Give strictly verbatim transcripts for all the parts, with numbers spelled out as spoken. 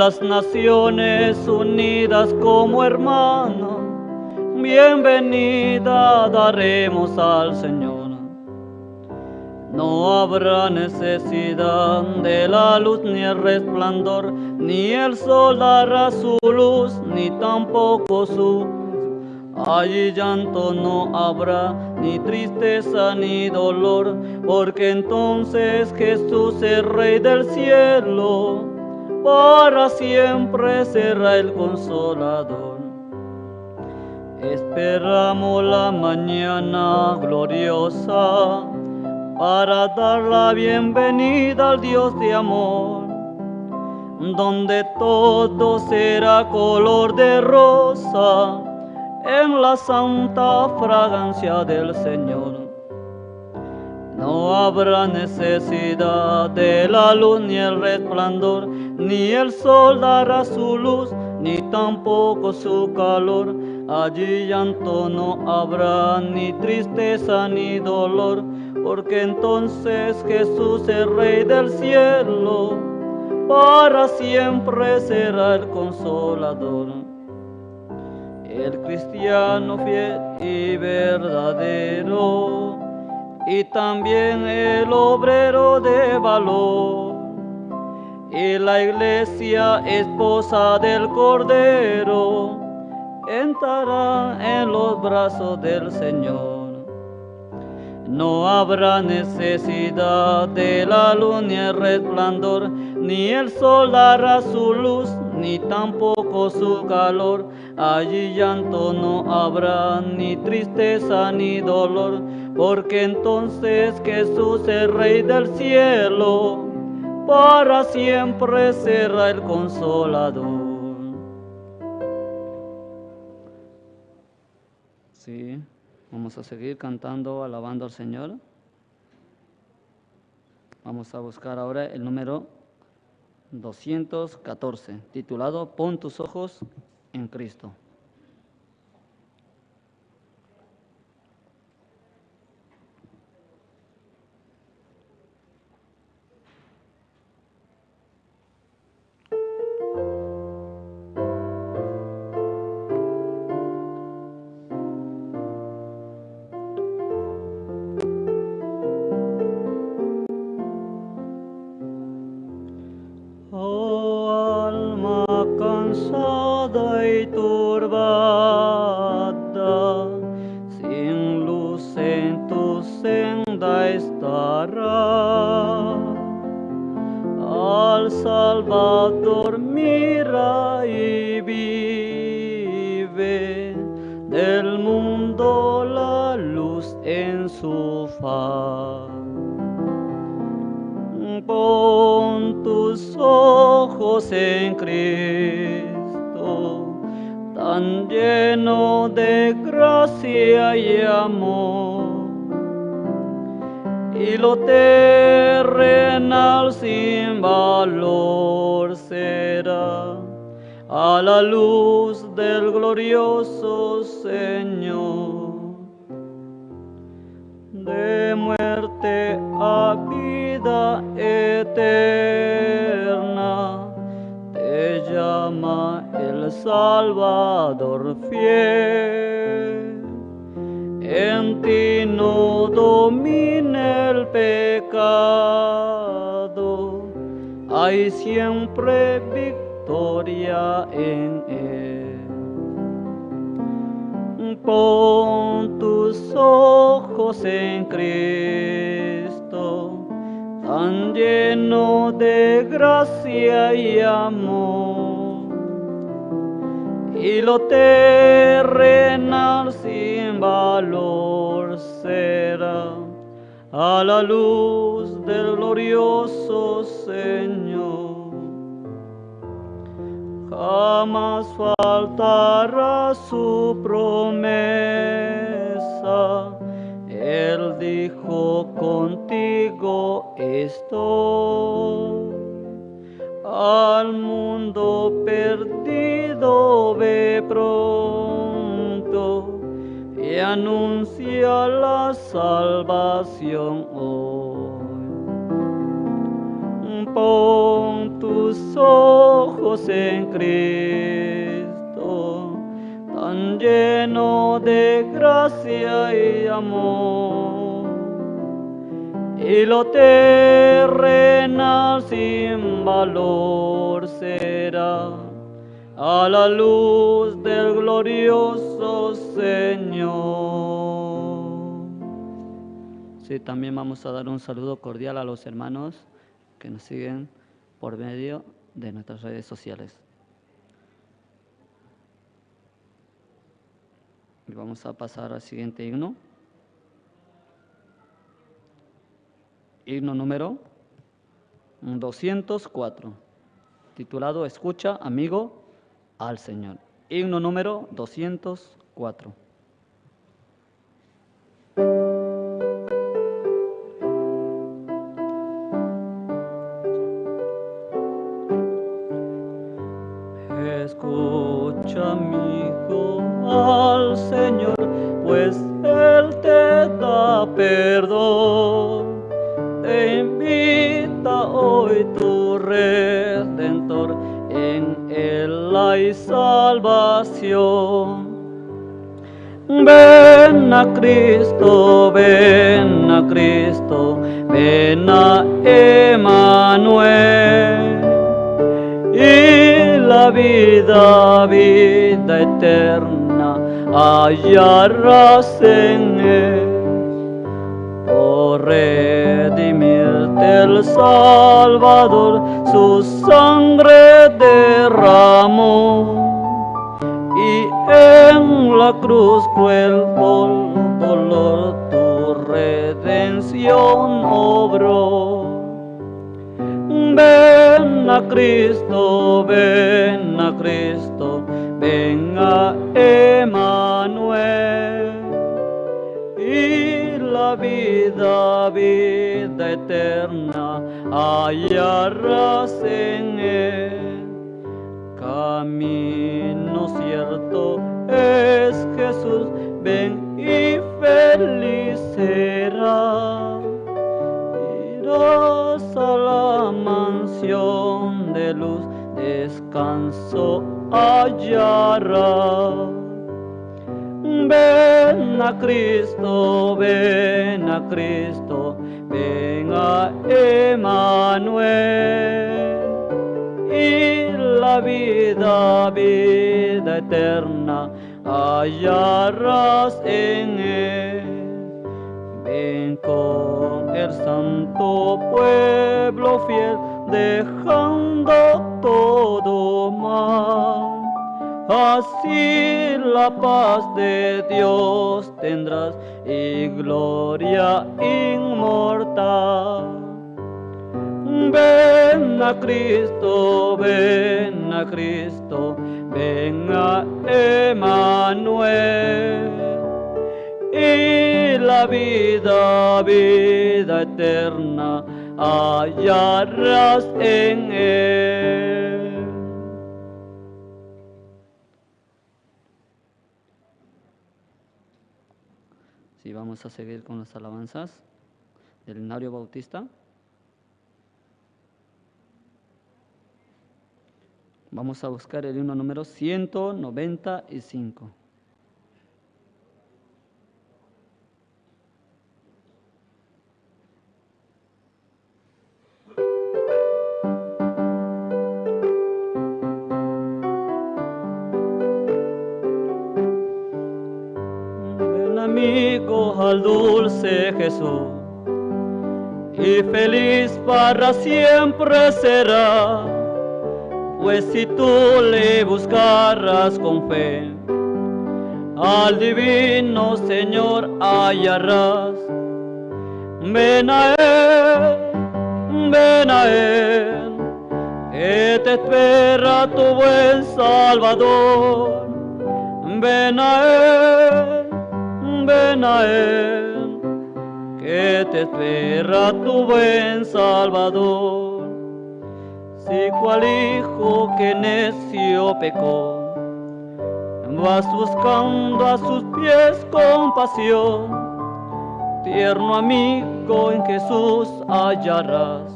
las naciones unidas como hermanos, bienvenida daremos al Señor. No habrá necesidad de la luz ni el resplandor, ni el sol dará su luz, ni tampoco su... Allí llanto no habrá, ni tristeza ni dolor, porque entonces Jesús, el Rey del cielo, para siempre será el consolador. Esperamos la mañana gloriosa para dar la bienvenida al Dios de amor, donde todo será color de rosa en la santa fragancia del Señor. No habrá necesidad de la luz ni el resplandor, ni el sol dará su luz, ni tampoco su calor. Allí llanto no habrá, ni tristeza ni dolor, porque entonces Jesús, el Rey del cielo, para siempre será el consolador. El cristiano fiel y verdadero, y también el obrero de valor, y la iglesia, esposa del Cordero, entrará en los brazos del Señor. No habrá necesidad de la luz ni el resplandor, ni el sol dará su luz, ni tampoco su calor. Allí llanto no habrá, ni tristeza ni dolor, porque entonces Jesús, el Rey del cielo, para siempre será el consolador. Sí, vamos a seguir cantando, alabando al Señor. Vamos a buscar ahora el número doscientos catorce, titulado Pon tus ojos en Cristo. Oh alma cansada y turbada, sin luz en tu senda estará. Al Salvador mira y vive, del mundo la luz en su faz. Pon tus ojos en Cristo, tan lleno de gracia y amor, y lo terrenal sin valor será a la luz del glorioso Señor. De muerte a vida eterna te llama el Salvador fiel. En ti no domina el pecado, hay siempre victoria en él. Pon tus ojos en Cristo, tan lleno de gracia y amor, y lo terrenal sin valor será a la luz del glorioso Señor. Jamás faltará su promesa. Él dijo: "Contigo estoy". Al mundo perdido ve pronto y anuncia la salvación hoy. Con tus ojos en Cristo, tan lleno de gracia y amor, y lo terrenal sin valor será a la luz del glorioso Señor. Sí, también vamos a dar un saludo cordial a los hermanos que nos siguen por medio de nuestras redes sociales. Y vamos a pasar al siguiente himno. Himno número doscientos cuatro, titulado Escucha, amigo, al Señor. Himno número doscientos cuatro. Escucha, amigo, al Señor, pues Él te da perdón. Te invita hoy tu Redentor, en Él hay salvación. Ven a Cristo, ven a Cristo, ven a Emanuel, y la vida, vida eterna hallarás en Él. Por redimirte el Salvador su sangre derramó, y en la cruz cruel dol-, dolor tu redención obró. Ven a Cristo, ven a Cristo, ven a Emanuel, y la vida, vida eterna hallarás en Él. Camino cierto es Jesús, ven y feliz serás. Irás a la mansión de luz, descanso hallarás. Ven a Cristo, ven a Cristo, ven a Emanuel, y la vida, vida eterna hallarás en Él. Ven con el santo pueblo fiel, dejando todo mal. Así la paz de Dios tendrás y gloria inmortal. Ven a Cristo, ven a Cristo, ven a Emanuel, y la vida, vida eterna hallarás en Él. Sí, vamos a seguir con las alabanzas del Himnario Bautista. Vamos a buscar el himno número ciento noventa y cinco. Ven, amigo, al dulce Jesús, y feliz para siempre será, pues si tú le buscarás con fe, al divino Señor hallarás. Ven a Él, ven a Él, que te espera tu buen Salvador. Ven a Él, ven a Él, que te espera tu buen Salvador. Si cual hijo que necio pecó, vas buscando a sus pies compasión, tierno amigo en Jesús hallarás.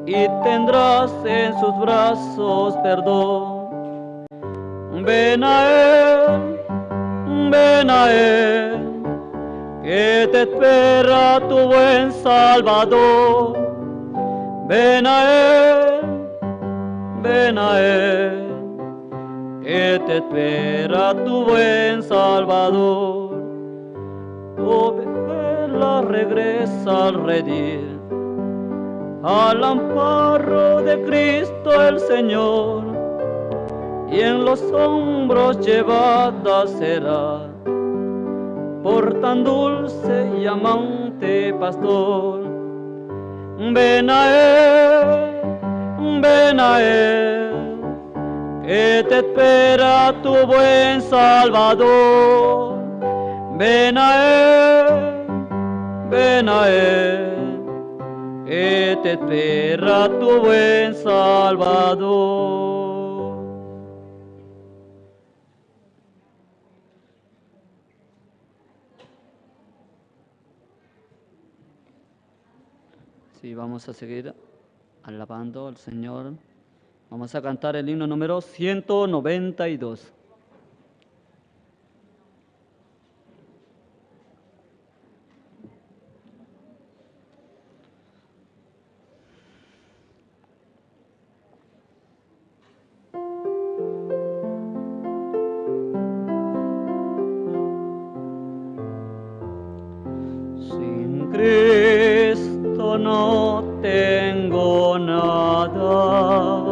y tendrás en sus brazos perdón. Ven a Él, ven a Él, que te espera tu buen Salvador. Ven a Él, ven a Él, que te espera tu buen Salvador. Oveja la regresa al redil, al amparo de Cristo el Señor, y en los hombros llevada será por tan dulce y amante pastor. Ven a Él, ven a Él, que te espera tu buen Salvador. Ven a Él, ven a Él, que te espera tu buen Salvador. Sí, vamos a seguir alabando al Señor. Vamos a cantar el himno número ciento noventa y dos. Sin Cristo no tengo nada.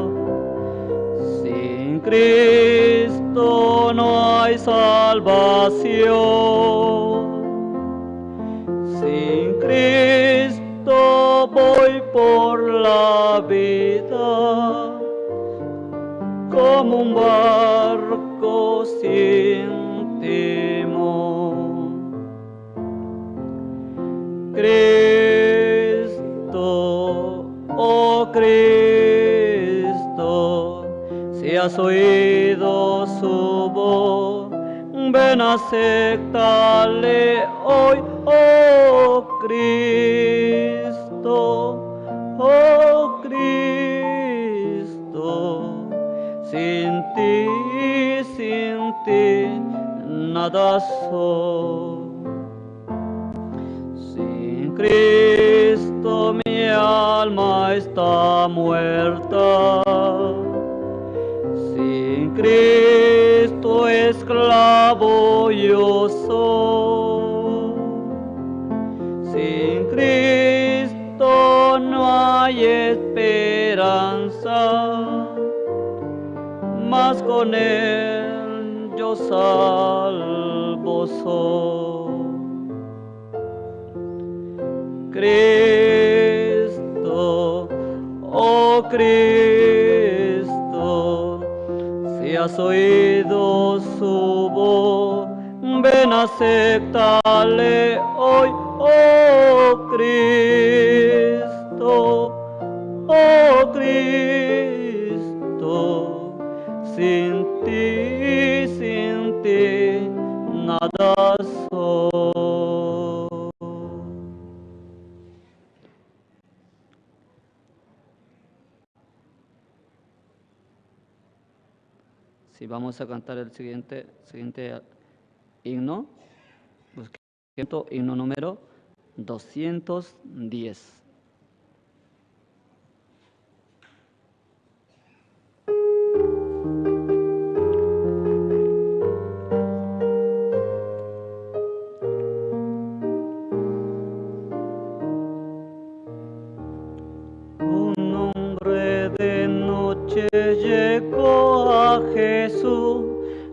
Sin Cristo no hay salvación. Sin Cristo voy por la vida como un barco sin timón. Cristo, oh Cristo, si has oído su voz, ven, acéptale hoy, oh Cristo, oh Cristo, sin ti, sin ti, nada soy. Sin Cristo mi alma está muerta. Sin Cristo esclavo yo soy. Sin Cristo no hay esperanza, mas con Él yo salvo soy. Cristo, oh Cristo, si has oído su voz, ven, acéptale hoy, oh Cristo, oh Cristo, sin ti, sin ti, nada soy. Si vamos a cantar el siguiente, siguiente himno, busquemos himno número doscientos diez. Un hombre de noche llegó a Jesús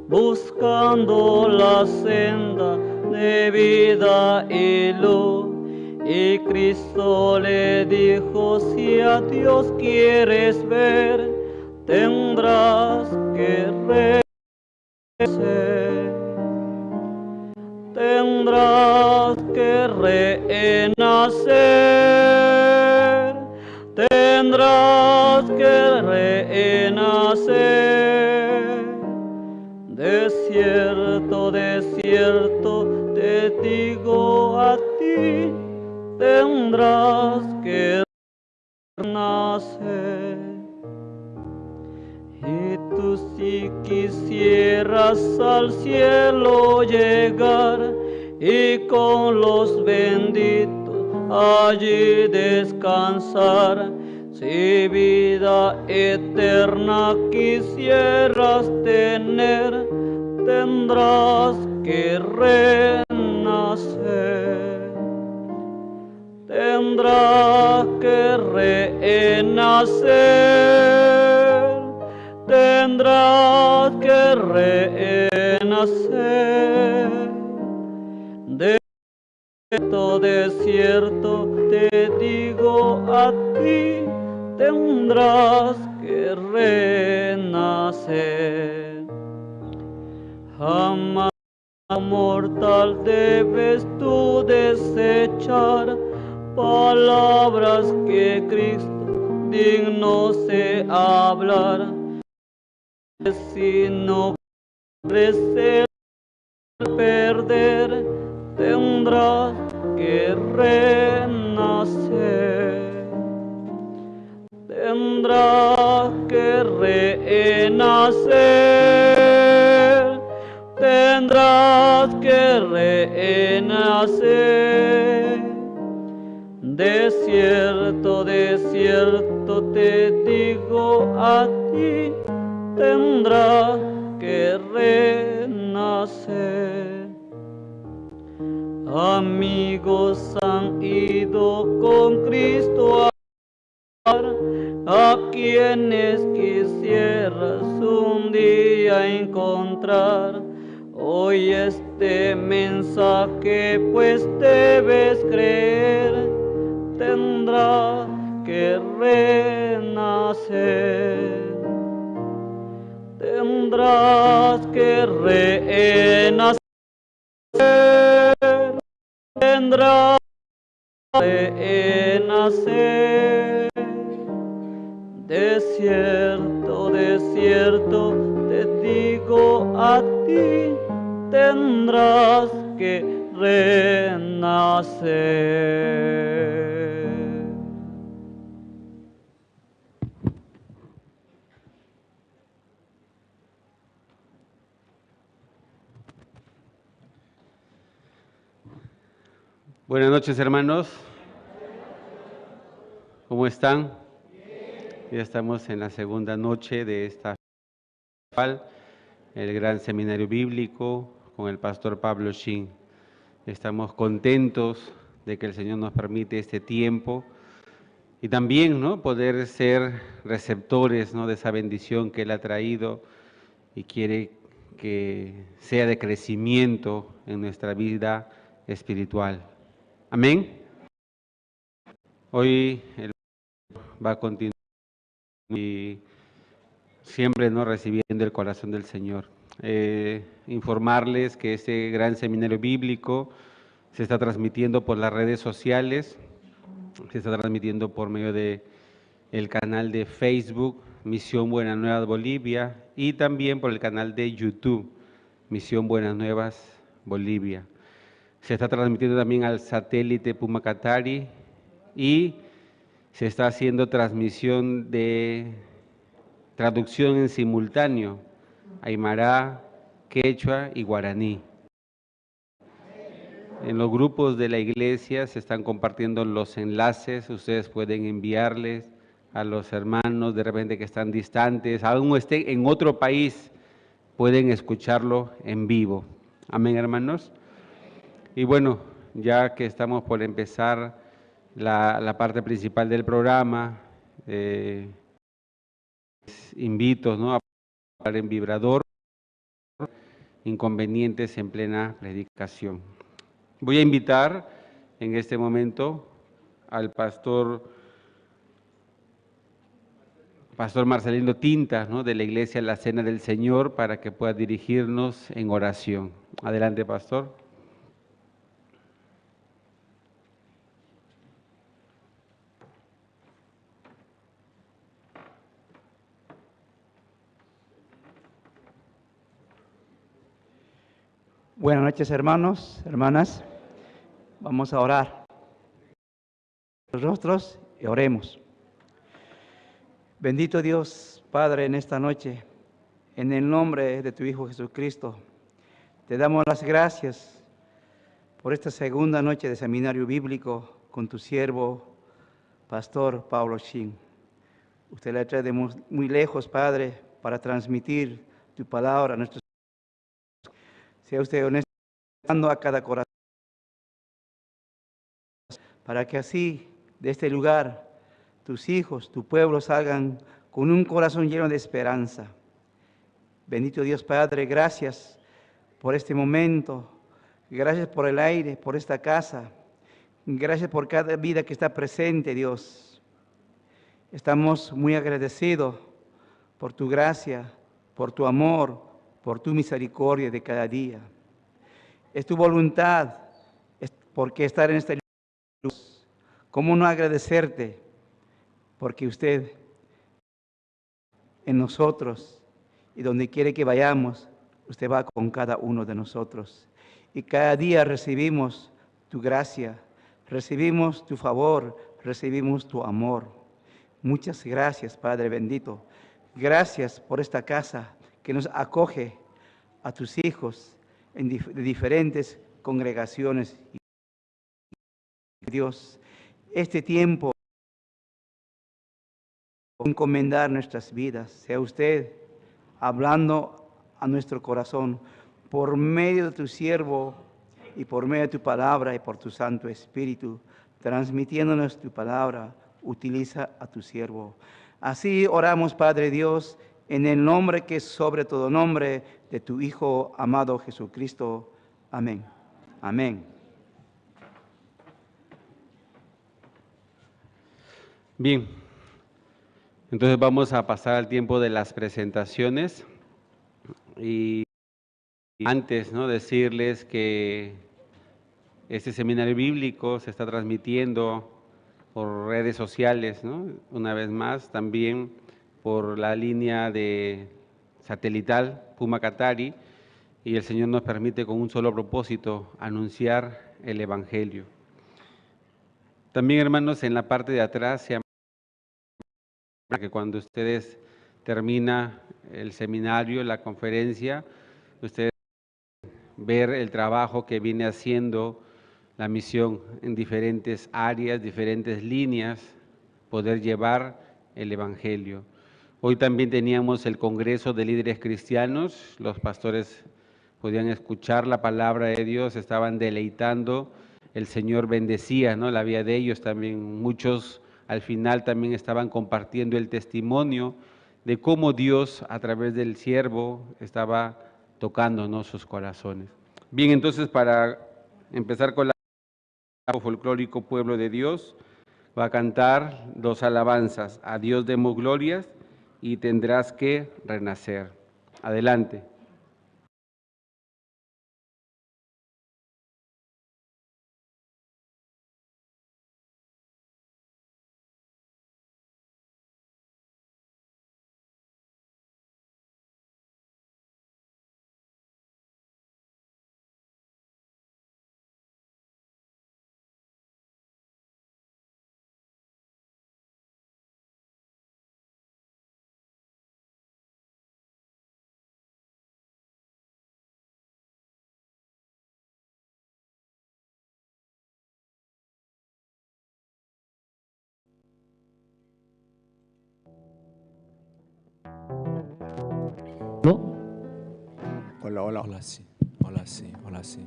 buscando la senda de vida y luz. Y Cristo le dijo: "Si a Dios quieres ver, tendrás que renacer. Tendrás que renacer. Tendrás que renacer. De cierto, de cierto, te digo a ti, tendrás que renacer". quisieras al cielo llegar y con los benditos allí descansar. Si vida eterna quisieras tener, tendrás que renacer. Tendrás que renacer, tendrás que renacer. De cierto, de cierto te digo a ti, tendrás que renacer. Jamás mortal debes tú desechar palabras que Cristo digno se hablar, sino que al perder tendrás que renacer. Tendrás que renacer, tendrás que renacer. De cierto, de cierto te digo a ti, tendrás que renacer. Amigos han ido con Cristo a a quienes quisieras un día encontrar. Hoy este mensaje pues debes creer, tendrás que renacer, tendrás que renacer. Tendrás que nacer. De cierto, de cierto te digo a ti, tendrás que renacer. Buenas noches, hermanos. ¿Cómo están? Ya estamos en la segunda noche de esta, el Gran Seminario Bíblico con el pastor Pablo Shin. Estamos contentos de que el Señor nos permite este tiempo y también, ¿no?, poder ser receptores, ¿no?, de esa bendición que Él ha traído y quiere que sea de crecimiento en nuestra vida espiritual. Amén. Hoy él va a continuar y siempre, ¿no?, recibiendo el corazón del Señor. Eh, informarles que este gran seminario bíblico se está transmitiendo por las redes sociales, se está transmitiendo por medio de el canal de Facebook Misión Buenas Nuevas Bolivia y también por el canal de YouTube Misión Buenas Nuevas Bolivia. Se está transmitiendo también al satélite Pumacatari y se está haciendo transmisión de traducción en simultáneo, aymara, quechua y guaraní. En los grupos de la iglesia se están compartiendo los enlaces, ustedes pueden enviarles a los hermanos de repente que están distantes, aún estén en otro país, pueden escucharlo en vivo. Amén, hermanos. Y bueno, ya que estamos por empezar la, la parte principal del programa, eh, invito, ¿no?, a hablar en vibrador, inconvenientes en plena predicación. Voy a invitar en este momento al pastor, pastor Marcelino Tinta, ¿no?, de la iglesia La Cena del Señor, para que pueda dirigirnos en oración. Adelante, pastor. Buenas noches, hermanos, hermanas. Vamos a orar. Los rostros y oremos. Bendito Dios, Padre, en esta noche En el nombre de tu Hijo Jesucristo, te damos las gracias por esta segunda noche de seminario bíblico con tu siervo, pastor Pablo Shin. Usted la trae de mu-, muy lejos, Padre, para transmitir tu palabra a nuestros. Sea usted honesto a cada corazón, para que así, de este lugar, tus hijos, tu pueblo salgan con un corazón lleno de esperanza. Bendito Dios Padre, gracias por este momento, gracias por el aire, por esta casa, gracias por cada vida que está presente, Dios. Estamos muy agradecidos por tu gracia, por tu amor, por tu misericordia de cada día. Es tu voluntad, es porque estar en esta luz. ¿Cómo no agradecerte? Porque usted en nosotros y donde quiere que vayamos, usted va con cada uno de nosotros. Y cada día recibimos tu gracia, recibimos tu favor, recibimos tu amor. Muchas gracias, Padre bendito. Gracias por esta casa que nos acoge a tus hijos en dif-, de diferentes congregaciones. Dios, este tiempo encomendar nuestras vidas. Sea usted hablando a nuestro corazón por medio de tu siervo y por medio de tu palabra y por tu Santo Espíritu, transmitiéndonos tu palabra. Utiliza a tu siervo. Así oramos, Padre Dios, en el nombre que es sobre todo nombre de tu Hijo amado Jesucristo. Amén. Amén. Bien, entonces vamos a pasar al tiempo de las presentaciones. Y antes, ¿no? Decirles que este seminario bíblico se está transmitiendo por redes sociales, ¿no? Una vez más, también por la línea de satelital Puma Katari, y el Señor nos permite con un solo propósito, anunciar el Evangelio. También, hermanos, en la parte de atrás se llama que cuando ustedes termina el seminario, la conferencia, ustedes ver el trabajo que viene haciendo la misión en diferentes áreas, diferentes líneas, poder llevar el evangelio. Hoy también teníamos el Congreso de Líderes Cristianos, los pastores podían escuchar la palabra de Dios, estaban deleitando, el Señor bendecía, ¿no? La vida de ellos también. Muchos al final también estaban compartiendo el testimonio de cómo Dios, a través del siervo, estaba tocando, ¿no? Sus corazones. Bien, entonces, para empezar con la folclórico Pueblo de Dios, va a cantar dos alabanzas: "A Dios demos glorias" y "Tendrás que renacer". Adelante. ¿No? Hola, hola. Hola, sí. Hola, sí. Hola, sí.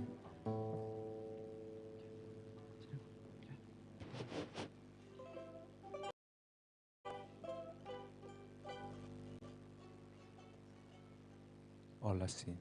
Hola, sí.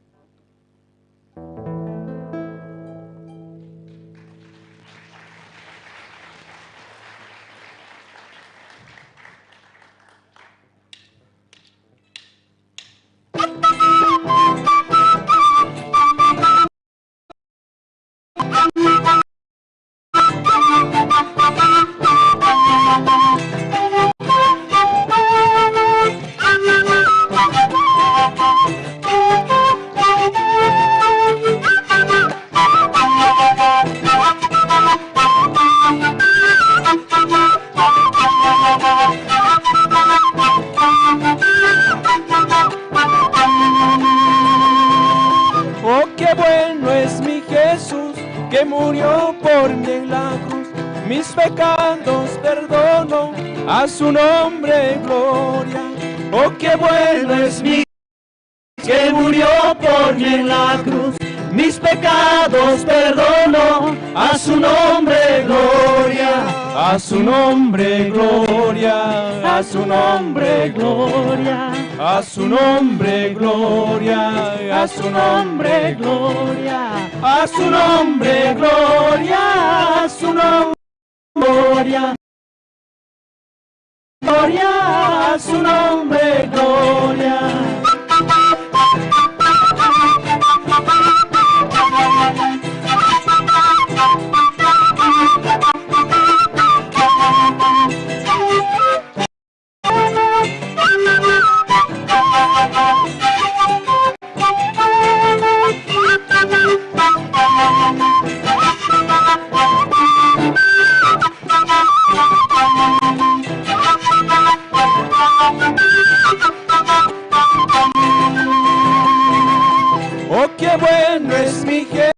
Oh, qué bueno es mi Jesús, que murió por mí en la cruz. Mis pecados perdonó, a su nombre gloria. Oh, qué bueno es mi que murió por mí en la cruz, mis pecados perdonó, a su nombre gloria, a su nombre gloria, a su nombre gloria, a su nombre gloria, a su nombre gloria, a su nombre gloria, a su nombre gloria. Gloria a su nombre, gloria. Oh, qué bueno es mi Jesús,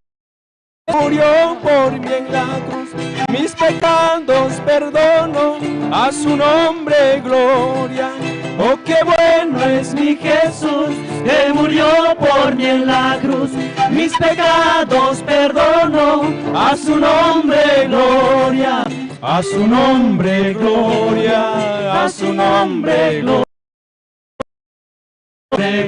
murió por mí en la cruz. Mis pecados perdonó, a su nombre gloria. Oh, qué bueno es mi Jesús, que murió por mí en la cruz. Mis pecados perdonó, a su nombre gloria. A su nombre gloria, a su nombre gloria.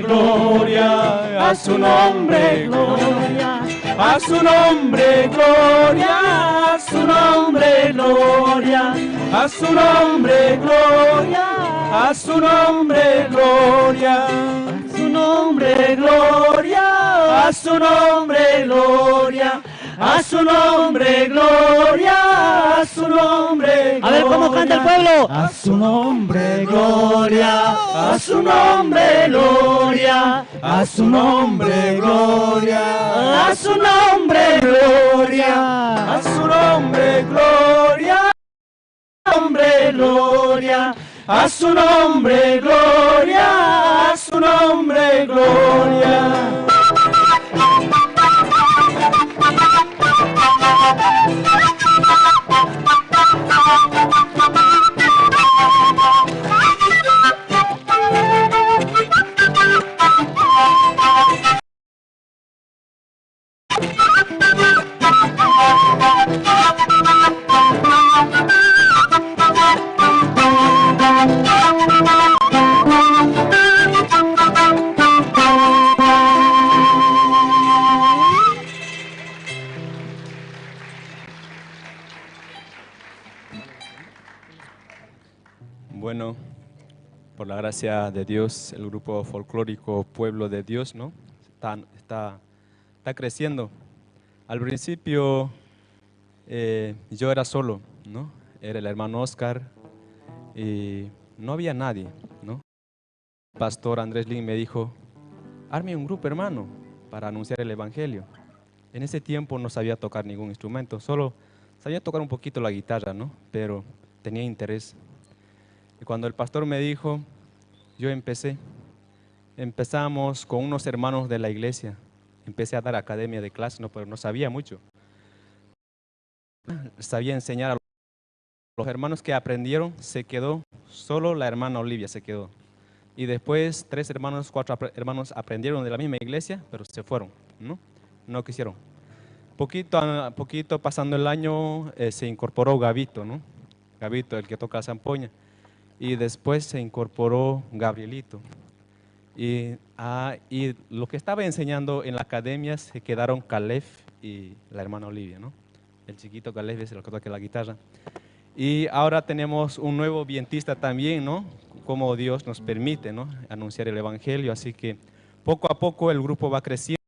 Gloria, a su nombre gloria, a su nombre gloria, a su nombre gloria, a su nombre gloria, a su nombre gloria, a su nombre gloria, a su nombre gloria. A su nombre, gloria, a su nombre, gloria. A ver, ¿cómo canta el pueblo? A su nombre, gloria, a su nombre, gloria, a su nombre, gloria, a su nombre, gloria, a su nombre, gloria. Nombre, gloria, a su nombre, gloria, a su nombre, gloria. Bueno, por la gracia de Dios, el grupo folclórico Pueblo de Dios, ¿no? Está, está, está creciendo. Al principio, eh, yo era solo, ¿no? Era el hermano Oscar y no había nadie, ¿no? El pastor Andrés Lin me dijo: "Arme un grupo, hermano, para anunciar el evangelio". En ese tiempo no sabía tocar ningún instrumento, solo sabía tocar un poquito la guitarra, ¿no? Pero tenía interés. Y cuando el pastor me dijo, yo empecé. Empezamos con unos hermanos de la iglesia. Empecé a dar academia de clases, no, pero no sabía mucho. Sabía enseñar a los hermanos que aprendieron, se quedó, solo la hermana Olivia se quedó. Y después tres hermanos, cuatro apre-, hermanos aprendieron de la misma iglesia, pero se fueron, ¿no? No quisieron. Poquito a poquito, pasando el año, eh, se incorporó Gavito, ¿no? Gavito, el que toca zampoña. Y después se incorporó Gabrielito. Y, ah, y lo que estaba enseñando en la academia se quedaron Caleb y la hermana Olivia, ¿no? El chiquito Caleb es el que toca la guitarra. Y ahora tenemos un nuevo vientista también, ¿no? Como Dios nos permite, ¿no? Anunciar el evangelio. Así que poco a poco el grupo va creciendo.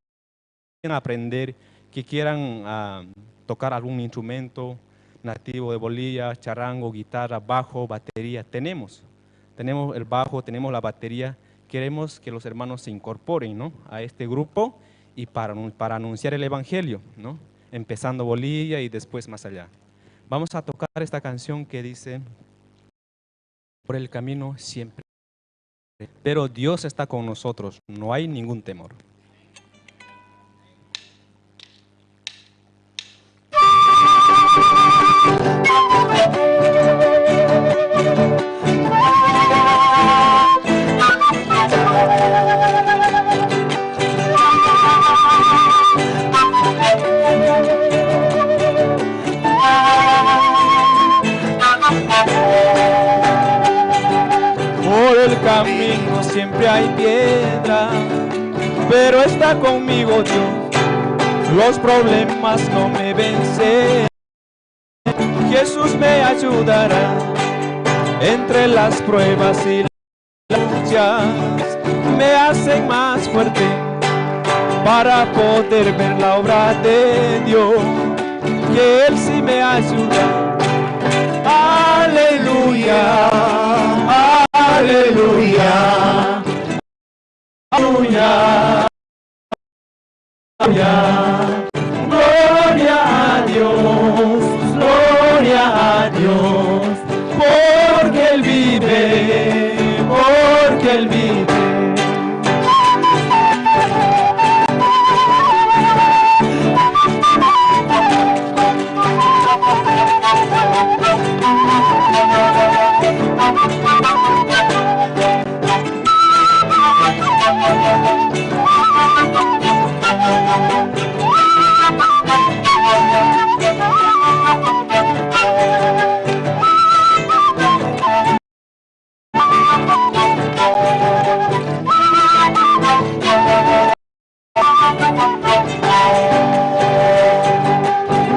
Aprender, que quieran, ah, tocar algún instrumento nativo de Bolivia, charango, guitarra, bajo, batería, tenemos. Tenemos el bajo, tenemos la batería. Queremos que los hermanos se incorporen, ¿no? A este grupo y para, para anunciar el evangelio, ¿no? Empezando Bolivia y después más allá. Vamos a tocar esta canción que dice: "Por el camino siempre, pero Dios está con nosotros, no hay ningún temor". Pero está conmigo Dios, los problemas no me vencen. Jesús me ayudará entre las pruebas y las luchas, me hacen más fuerte para poder ver la obra de Dios, que Él sí me ayuda. Aleluya, aleluya, aleluya. Gloria a Dios, gloria a Dios, porque Él vive, porque Él vive.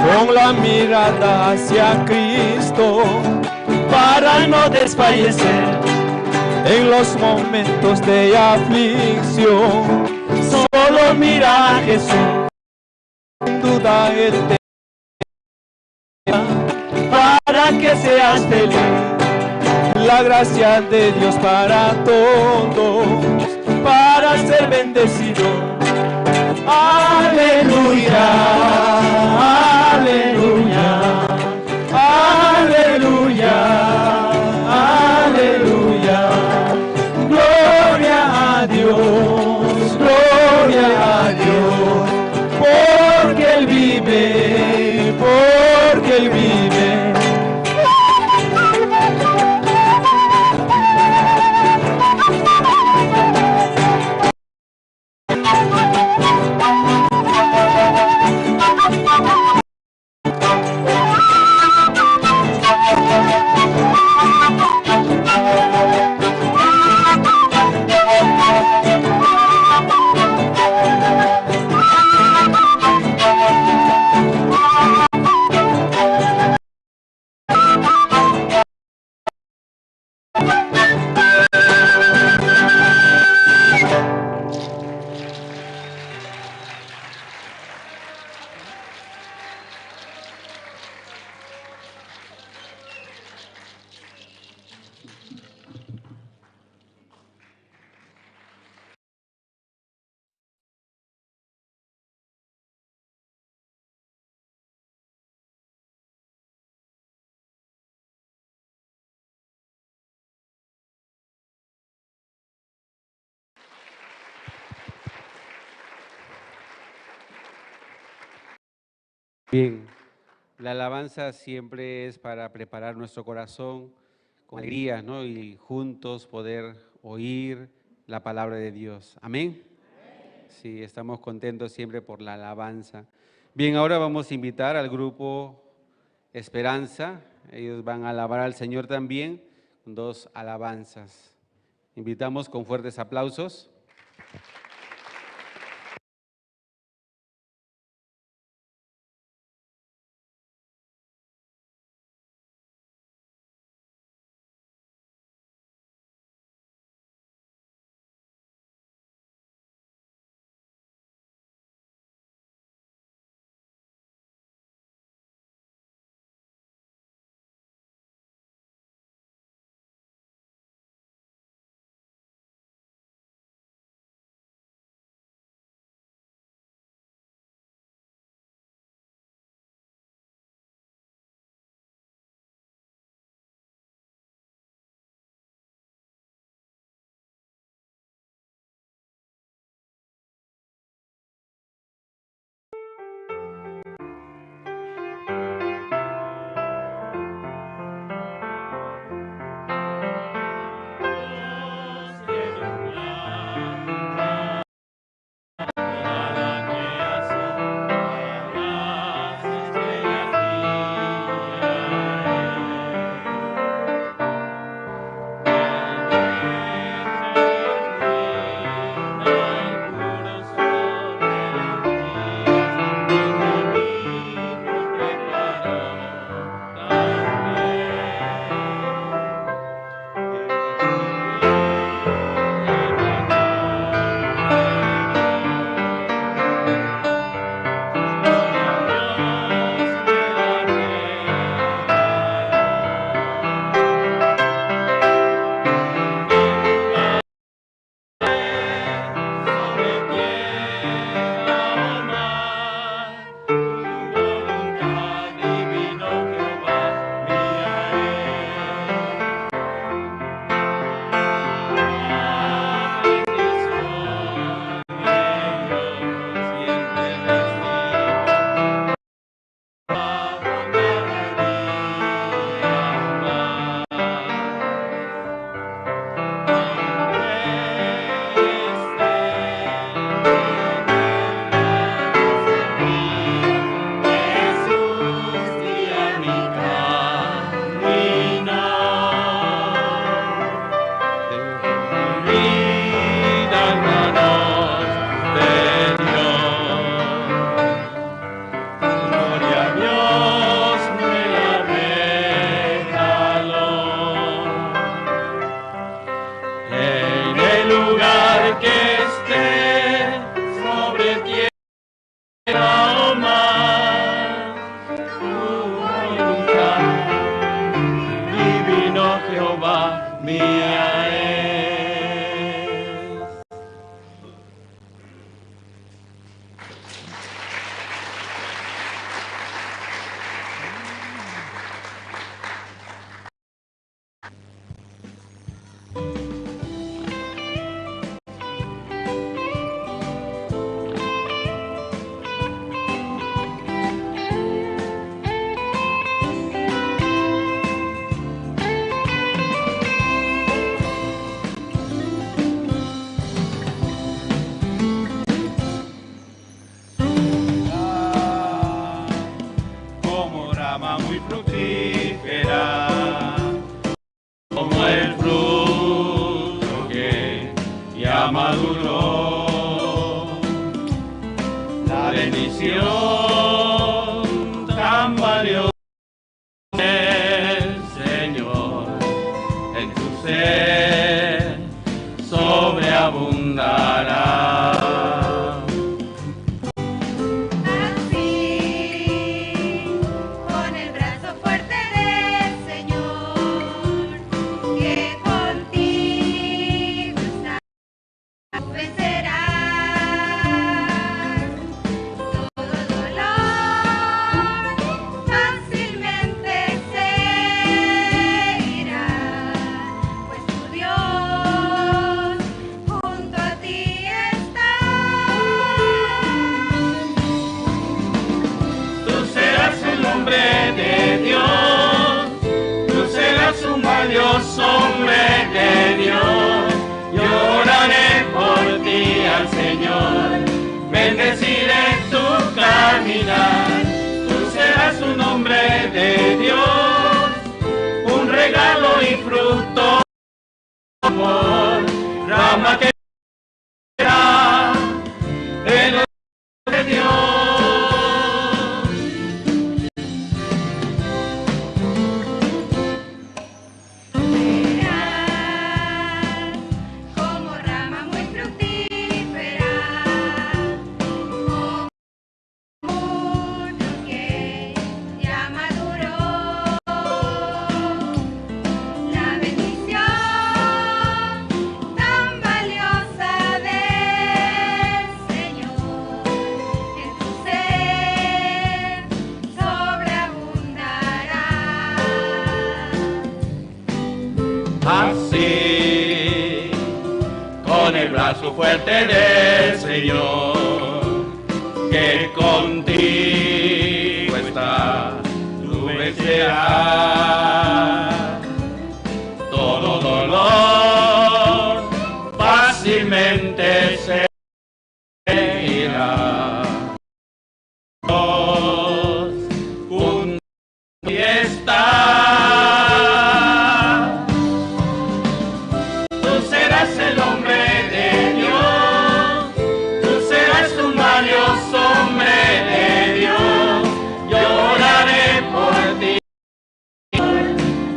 Con la mirada hacia Cristo, para no desfallecer en los momentos de aflicción. Solo mira a Jesús, sin duda Él te para que seas feliz. La gracia de Dios para todos, para ser bendecido. Aleluya, aleluya, aleluya, aleluya. Gloria a Dios, gloria a Dios, porque Él vive, porque Él vive. Bien, la alabanza siempre es para preparar nuestro corazón con alegría, ¿no? Y juntos poder oír la palabra de Dios. Amén. Sí, estamos contentos siempre por la alabanza. Bien, ahora vamos a invitar al grupo Esperanza. Ellos van a alabar al Señor también con dos alabanzas. Invitamos con fuertes aplausos. Fructífera como el fruto que ya maduró. La bendición tan valiosa del Señor en tu ser sobreabundará. Así, con el brazo fuerte del Señor, que contigo está, tú vencerás todo dolor, fácilmente se irá, pues tu Dios junto a ti está. Tú serás un hombre de Dios, tú serás un valioso hombre de Dios. Yo oraré por ti al Señor, bendeciré tu caminar. Tú serás un hombre de Dios, un regalo y fruto amor, rama que era de los de Dios. Serás como rama muy fructífera, como mucho que ya maduró. La bendición tan valiosa del Señor en tu ser sobreabundará. Así, con el brazo fuerte del Señor, que contigo está, tú vencerás. Todo dolor fácilmente se irá. Dios junto a ti está. Tú serás el hombre de Dios, tú serás un valioso hombre de Dios. Yo oraré por ti.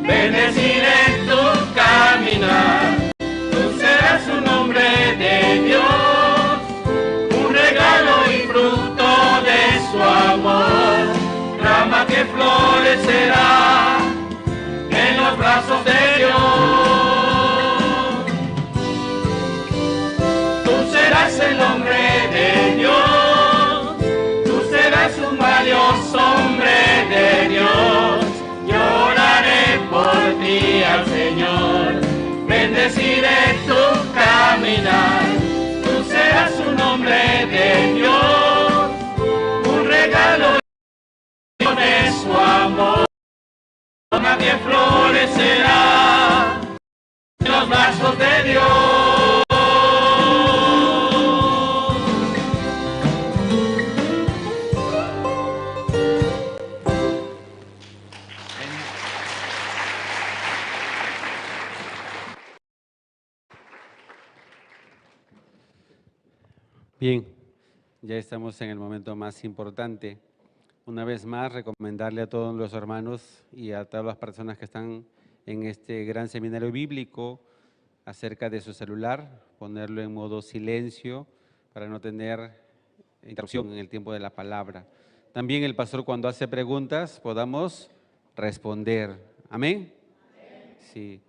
Bendeciré tu caminar. Tú serás un hombre de Dios, un regalo y fruto de su amor. Rama que florecerá en los brazos de Dios. Tú serás el hombre de Dios, tú serás un valioso hombre de Dios. Yo oraré por ti al Señor, bendeciré tu caminar. Tú serás un hombre de Dios, un regalo de su amor. Nadie florecerá en los brazos de Dios. Bien, ya estamos en el momento más importante. Una vez más, recomendarle a todos los hermanos y a todas las personas que están en este gran seminario bíblico acerca de su celular, ponerlo en modo silencio para no tener interrupción en el tiempo de la palabra. También el pastor, cuando hace preguntas, podamos responder. Amén. Sí.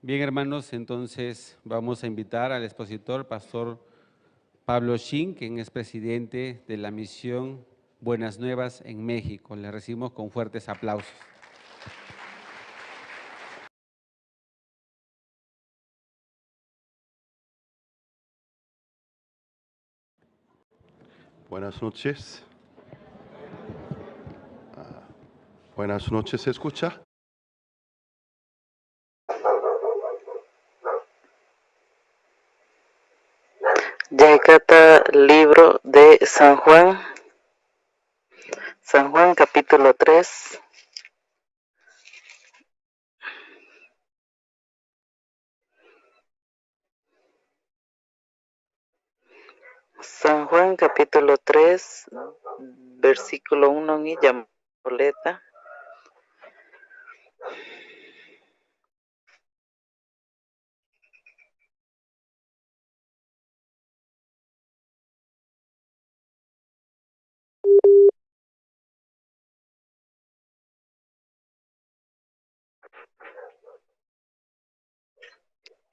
Bien, hermanos, entonces vamos a invitar al expositor, pastor Pablo Shin, quien es presidente de la misión Buenas Nuevas en México. Le recibimos con fuertes aplausos. Buenas noches. Ah, buenas noches, ¿se escucha? Yaekata libro de San Juan, San Juan capítulo tres, San Juan capítulo tres, versículo uno gui yamboe reta.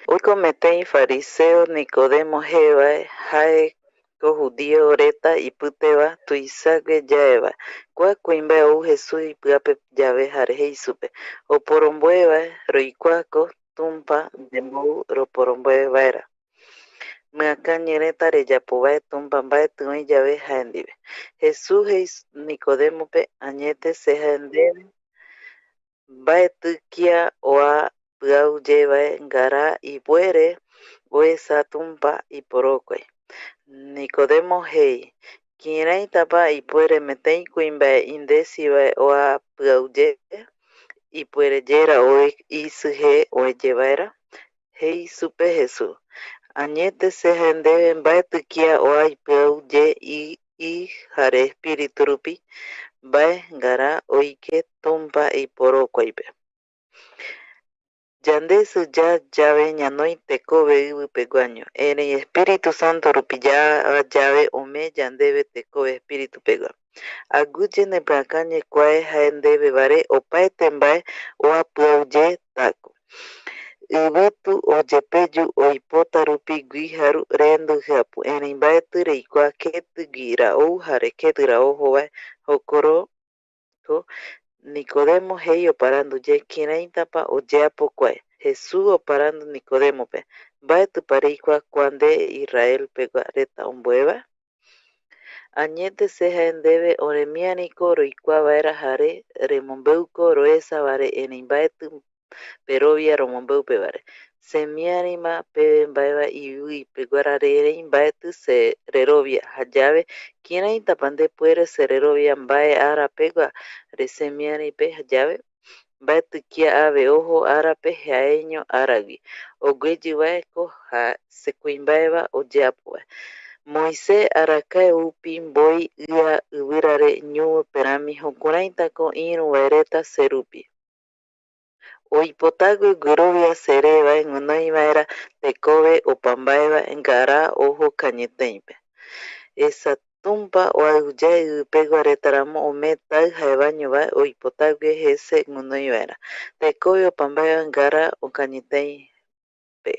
Oiko metei fariseo Nicodemo jee vae, jaeko judío reta ipiteva tuisague yaeva. Kua kuimbae ou Jesús ipyapeva jare jei supe: "Oporomboe vae, roikuako Tumpa yembou roporomboe vaera. Miakañi reta reyapo vae Tumpa mbaeti oi yave jae ndive." Jesús jei Nicodemope: "Añete se jae ndeve, mbaeti kia oa piau ye vae ngara ipuere oesa Tumpa iporokuai." Nicodemo jei: "Kiraitapa ipuere metei kuimbae indesi vae oa piau ye, ipuere yera oe isi je oeye vaera?" Jei supe Jesús: "Añete se jae ndeve, mbaeti kia oa ipiau ye i, i jare espíritu rupi mbae ngara oike Tumpa iporokuaipe." Yande siya yave ñanoi tekove ivi peguaño, erei Espíritu Santo rupi yaa yave omee yandeve tekove Espíritu pegua. Aguiye nepyakañi kuae jae ndeve vare opaete mbae oa piau ye taku. Ivitu oyepeyu oipota rupi guijaru rendu jiapu, erei mbaeti reikua ketigui ra ou jare keti ra ojo vae. Jokoro ko Nicodemo jei oparandu ye: "Kiraitapa oyeapo kuae?" Jesús oparandu Nicodemope: "Mbaetipa reikua kua nde Israel pegua reta omboeva? Añete se jae ndeve, oremiariko roikua vaera jare remombeuko roesa vare, erei mbaeti perovia romombeu pevare. Semiarima peve mbaeva ivi peguara, erei mbaeti se rerovia. Jayave, kiraitapa nde puere sererovia mbae ara pegua re semiaripe? Jayave, mbaeti kia ave ojo arape jaeño aragui. Ogueyi vae ko ja se kuimbaeva oyeapo vae. Moisés arakae oupi mboi ia ivirare ñuipe rami, jukuraitako iru vae reta serupi. Oipotague guirovia sere vae guinoi vaera tekove opa mbae vae ngara ojo kañeteipegua. Esa Tumpa oaiuyae ivipegua reta ramo omee tai jaevaño vae oipotague jese guinoi vaera tekove opa mbae vae ngara okañeteipe."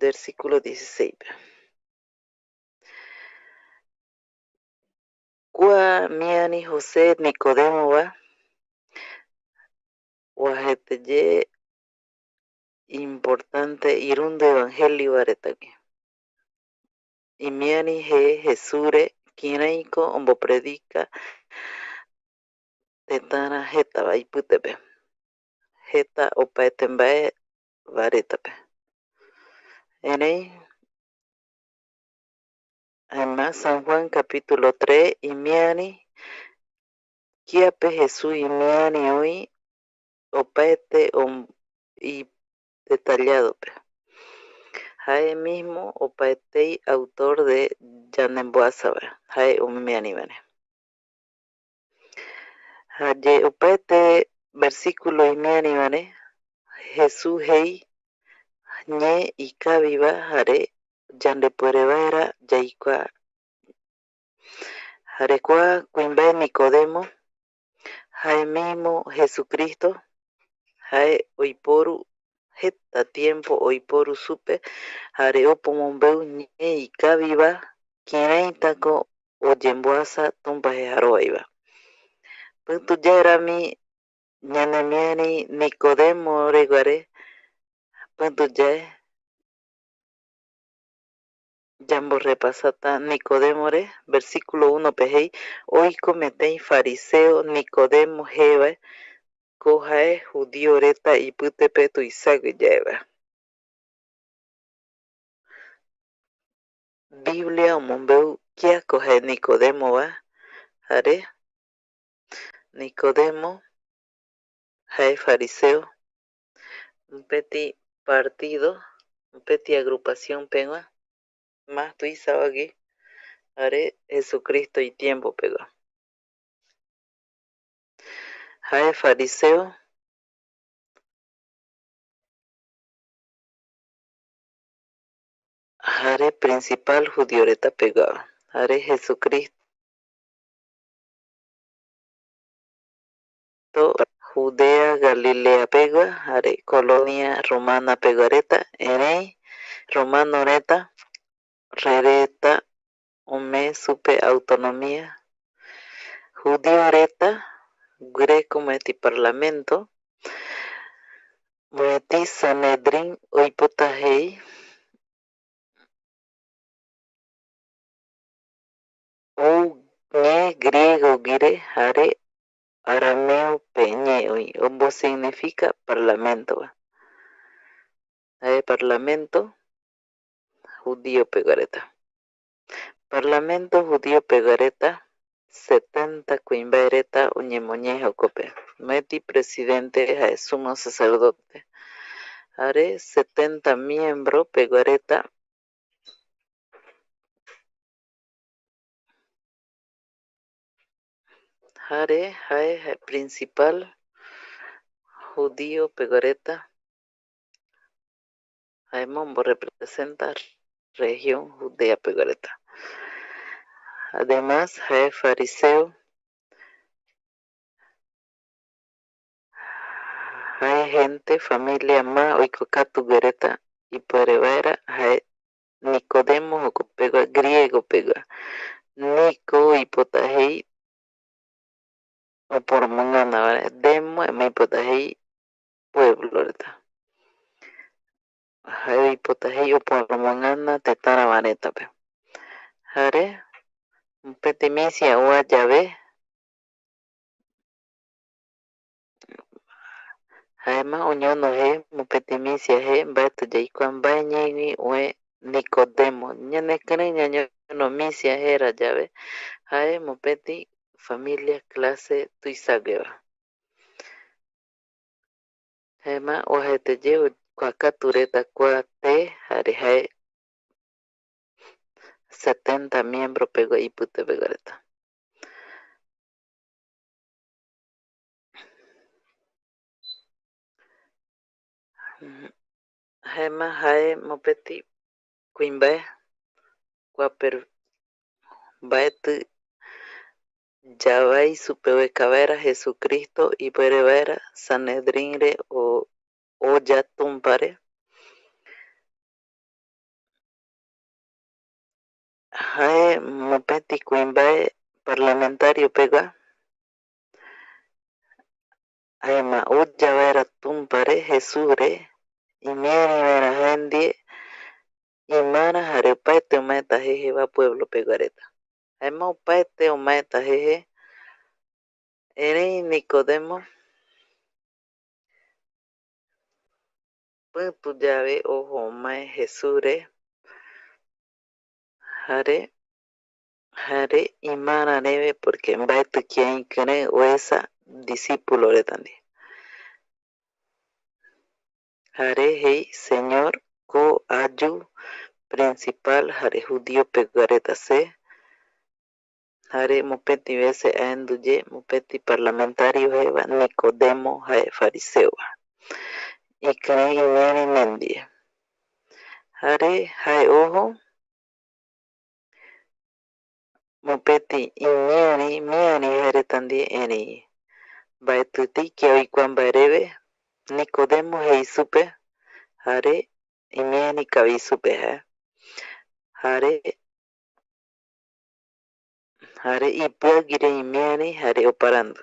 Versículo dieciséis pe. Kua miari José Nicodemo va, oajaete ye importante irundi evangelio va retagui. Imiari je Jesús re kiraiko ombopredica tetara jeta va ipitepe, jeta opaete mbae va retape. Erei, jaema San Juan capítulo tres imiari, kiape Jesús imiari oi opaete om-, i-, detalladope. Jae mismo opaetei autor de yandemboasa va, jae omiari vare. Jaye opaete versículo imiari vare, Jesús jei ñe ikaviva jare yandepuere vaera yaikua. Jare kua kuimbae Nicodemo, jae mismo Jesucristo, jae oiporu, jeta tiempo oiporu supe, jare opa omombeu ñe ikaviva, kiraitako oyemboasa Tumpa jejarovaiva. Pituyae rami ñanemiari Nicodemo reguare, pituyae yamborrepasata Nicodemo re, versículo uno pe jei: "Oiko metei fariseo Nicodemo jeevae, ko jae judío reta ipitepe tuisague yaeva." Biblia omombeu kiako jae Nicodemo va, jare Nicodemo jae fariseo, mopeti partido mopeti agrupación pegua, ma tuisavagui, jare Jesucristo itiempo pegua. Jae fariseo, jare principal judío reta pegua, jare Jesucristo Judea, Galilea pegua, jare colonia romana pegua reta, erei romano reta, re reta ome supe autonomía. Judío reta guireko mopeti parlamento, mopeti Sanedrín oipota jei, ou ñee griego guire jare arameo pe ñee oï, ombosignifica parlamento va. Jae parlamento judío pegua reta. Parlamento judío pegua reta, setenta kuimbae reta oñemoñee jokope. Mopeti presidente jae sumo sacerdote. Jare setenta miembro pegua reta, jare jae, jae principal judío pegua reta, jaema ombo representa región Judea pegua reta. Además, jae fariseo, jae gente, familia ma oikokatugue reta ipuere vaera jae Nicodemo jokopegua griego pegua. Nico oipota jei oporomogana vaera, demo jaema oipota jei pueblo reta. Jae oipota jei oporomogana tetarava retape. Jare mopeti misia oa yave, jaema oñono je mopeti misia je, mbaeti yaikua mbae ñeigui oe Nicodemo. Ñanekirei ñañono misia jera yave, jae mopeti familia clase tuisagueva. Jaema oajaete ye okuakatu reta kua te, jare jae setenta miembro pegua ipite pegua reta. Jaema jae mopeti kuimbae, kuape mbaeti yavai supe ueka vaera Jesucristo, ipuere vaera Sanedrín re o oya Tumpare. Jae mopeti kuimbae parlamentario pegua, jaema oya vaera Tumpare, Jesús re, imiari vaera jae ndie, imara jare opaete omaeta jeje va pueblo pegua reta. Jaema opaete omaeta jeje, erei Nicodemo pïtu yave ojo omae Jesús re, jare, jare imara reve, porque mbaeti kia ikirei oesa discípulo reta ndie. Jare jei, Señor, ko ayu principal jare judío pegua reta se, jare mopeti vece aendu ye mopeti parlamentario jeva Nicodemo, jae fariseo va, ikirei imiari mendie. Jare jae ojo mopeti imiari, miari jae reta ndie, erei mbaetitei kia oikua mbae reve. Nicodemo jei supe, jare imiari kavi supe jae. Jare, jare ipɨaguire imiari jare oparandu.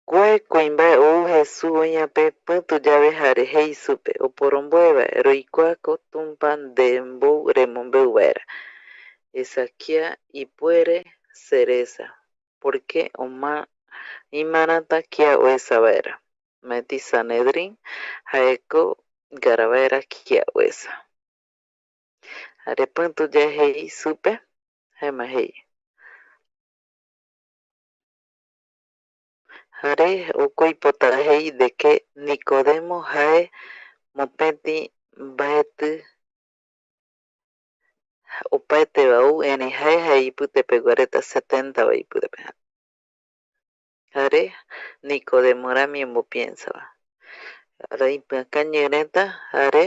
Kua kuimbae ou Jesús oïa pe pïtu yave jare jei supe, oporomboe vae, roikua ko Tumpa ndembou remombeu vaera, esa kia ipuere seresa, porque oma-, imarata kia oesa vaera. Mopeti Sanedrín jaeko ngara vaera kia oesa. Jare pïtu yae jei supe, jaema jei, Jare oiko oipota jei de que Nicodemo jae mopeti mbaeti opaeteva ou, erei jae, jae ipitepegua reta setenta va ipitepe. Jare Nicodemo rami ombopiensava. Jare ipïakañi reta, jare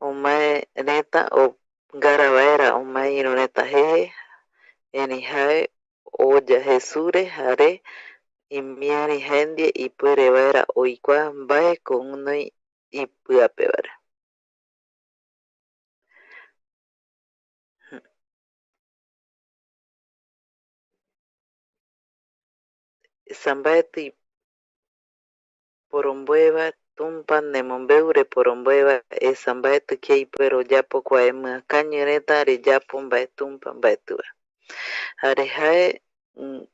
omae reta, o-, ngara vaera omae ïru reta jeje, erei jae oya Jesúsre, jare imiari jae ndie ipuere vaera oikua mbaeko guinoi ipyapevare. Esa mbaeti iporomboeva, Tumpa nemombeure poromboeva, esa mbaeti kia ipuere oyapo kua emiakañi reta reyapo mbae Tumpa mbaetiva. Jare jae, mm,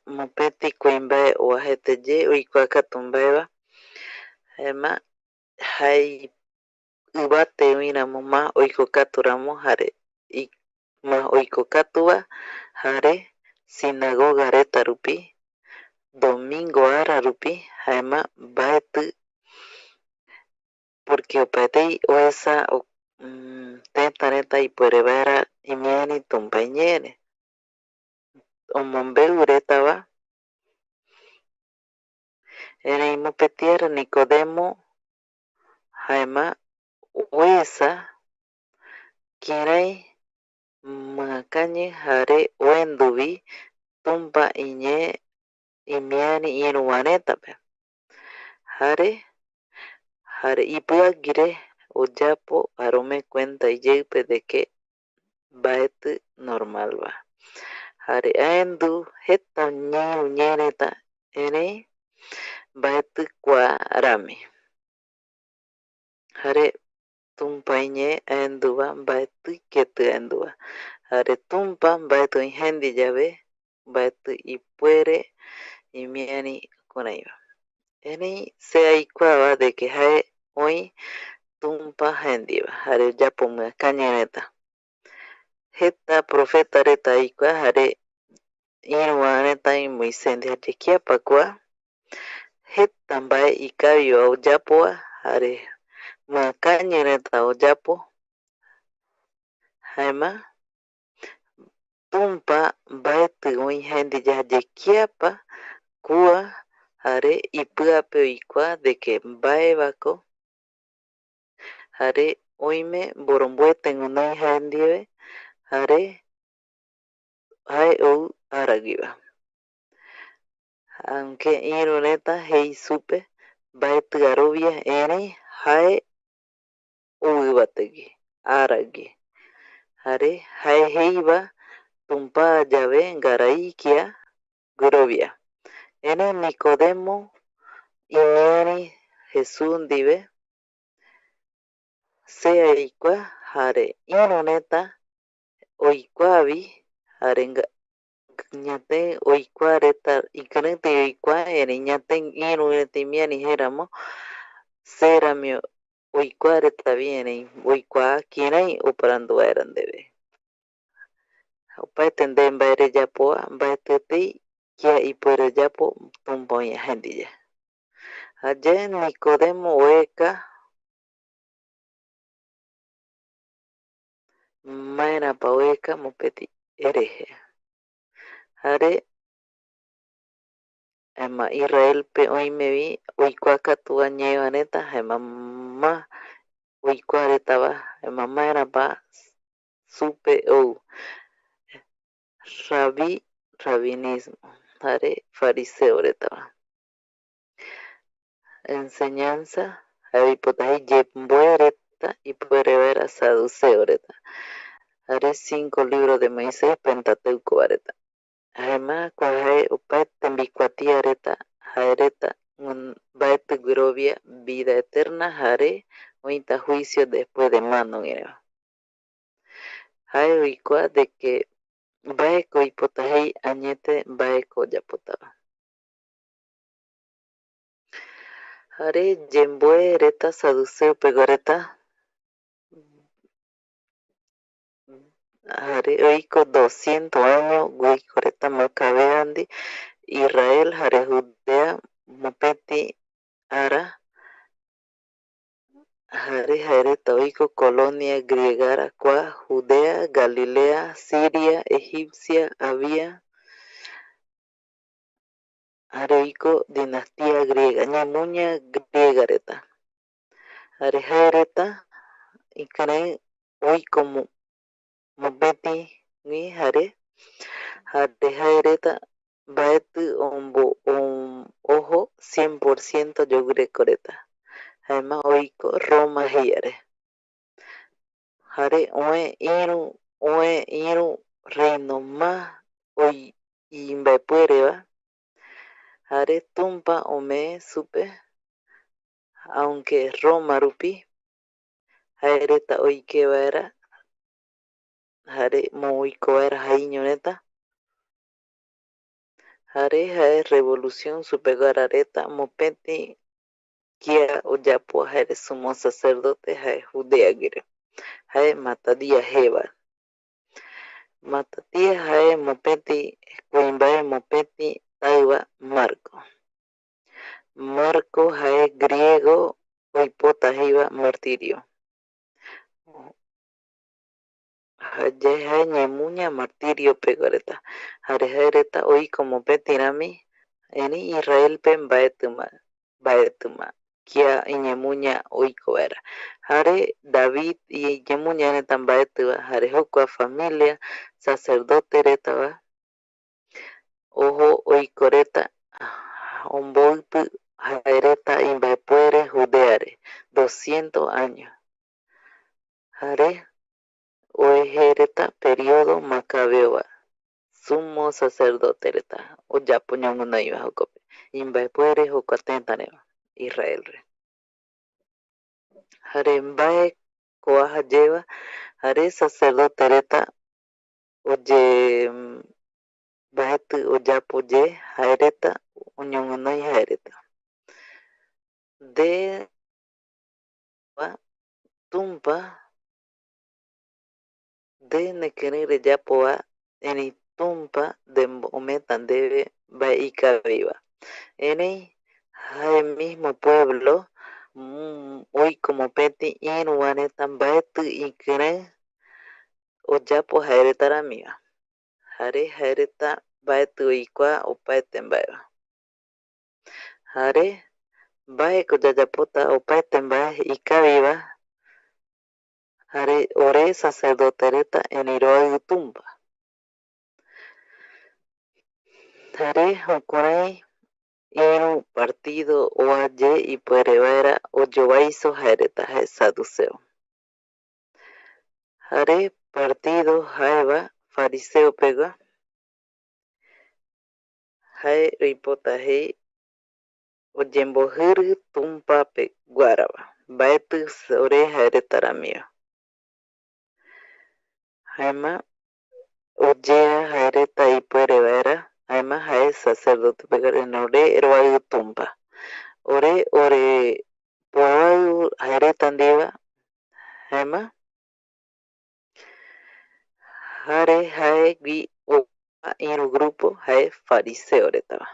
mopeti kuimbae oajaete ye oikuakatu mbaeva, jaema jae ivate oï ramo, ma oikokatu ramo, jare i-, ma oikokatuva, jare sinagoga reta rupi, domingo ara rupi, jaema mbaeti, porque opaetei oesa o-, mm, tëta reta ipuere vaera imiari Tumpa iñeere. Omombeu retava, erei mopeti ara Nicodemo jaema oesa kirai miakañi jare oenduvi Tumpa iñee imiari ïruva retape. Jare, jare ipyagüire oyapo jare ome cuenta iyeipe de que mbaeti normalva. Jare aendu jeta ñeïru ñee reta, erei mbaeti kua rami. Jare Tumpa iñee aenduva mbaeti keti aenduva. Jare Tumpa mbaeti oï jae ndie yave, mbaeti ipuere imiari jukuraiva. Erei se aikuava de que jae oï Tumpa jae ndieva, jare oyapo miakañi reta. Jeta profeta reta aikua, jare ïruva reta oï Moisés ndie, jare kiapa kua? Jeta mbae ikaviva oyapova, jare miakañi reta oyapo, jaema Tumpa mbaeti oï jae ndie, jare kiapa kua, jare ipyapeva oikua de que mbaevako, jare oime mboromboete guinoi jae ndive, jare jae ou araguiva. Aunque ïru reta jei supe mbaeti arovia, erei jae ou yvategui, aragui. Jare jae jeiva Tumpa yave ngara ikia guirovia. Erei Nicodemo imiari Jesús ndive, se aikua, jare ïru reta oikuavi, jare nga-, ñatei oikua reta, ikiriti oikua, erei ñatei ïru reta imiari jaeramo, se rami oikua retavi, erei oikua kirai oparandu vaera ndeve. Opaete nde mbae reyapova, mbaetietei kia ipuere oyapo Tumpa oï jae ndiye. Jayae Nicodemo oeka, maerapa oeka mopeti hereje. Jare jaema Israelpe oimevi oikua katuva ñeeva reta, jaema ma oikua retava, jaema maerapa supe ou rabí, rabinismo, jare fariseo retava. Enseñanza, jae oipota jei yemboe reta ipuere vaera saduceo reta, jare cinco libros de Moisés, Pentateuco va reta. Jaema kua jae opaete mbikuatia reta, jae reta gun-, mbaeti guirovia vida eterna jare oïta juicio después de mano guireva. Jae oikua de que mbaeko oipota jei añete mbaeko oyapotava. Jare yemboe reta saduceo pegua reta, jare oiko doscientos año guiko reta Macabea ndi, Israel jare Judea mopeti ara, jare jaereta oiko colonia griegara kua Judea, Galilea, Siria, Egipcia, Abia, jare oiko dinastía griega, ñemuña griega reta. Jare jaereta ikirei oiko mo-, mopetigui jare, jare jaereta mbaeti ombo-, om-, ojo cien por ciento yoguireko reta, jaema oiko Roma jeiare. Jare oe iru, oe iru reino ma oi-, imbaepuereva, jare Tumpa omee supe, aunque Roma rupi jaereta oike vaera, jare mo oiko vaera jaiño reta, jare jae revolución supeguara reta, mopeti kia oyapo jae sumo sacerdote jae Judea guire, jae Matatía jeva. Matatía jae mopeti kuimbae mopeti taiva Marco. Marco jae griego oipota jeiva martirio. Jayae jae ñemuña martirio pegua reta, jare jaereta oiko mopeti rami, erei Israelpe mbaetima, mbaetima kia iñemuña oiko vaera. Jare David iñemuña reta mbaetiva, jare jokua familia sacerdote retava ojo oiko reta omboipi jaereta imbaepuere Judeare doscientos año. Jare oeje reta periodo macabeova, sumo sacerdote reta oyapo ñoguinoiva jokope, imbaepuere jokua tetareva Israelre. Jare mbae ko aja yeva, jare sacerdote reta oye-, mbaeti oyapo ye jaereta oñoguinoi jaereta. Nde Tumpa, nde nekirei reyapova, erei Tumpa nde-, omeeta ndeve mbae ikaviva. Erei jae mismo pueblo, mm, oiko mopeti iruva reta mbaeti ikirei oyapo jaereta ramiva. Jare jaereta mbaeti oikua opaete mbaeva. Jare mbaeko yayapota opaete mbae ikaviva, jare ore sacerdote reta, erei roaiu Tumpa. Jare jukurai iru partido oa ye ipuere vaera oyovaiso jaereta jae saduceo. Jare partido jaeva fariseo pegua, jae oipota jei oyembojiri Tumpa peguarava, mbaeti ore jaereta ramiva. Jaema oyea jaereta ipuere vaera, jaema jae sacerdote pegua, erei ore roaiu Tumpa. Ore, ore poavaiu jaereta ndieva, jaema jare jaegui oa iru grupo jae fariseo retava.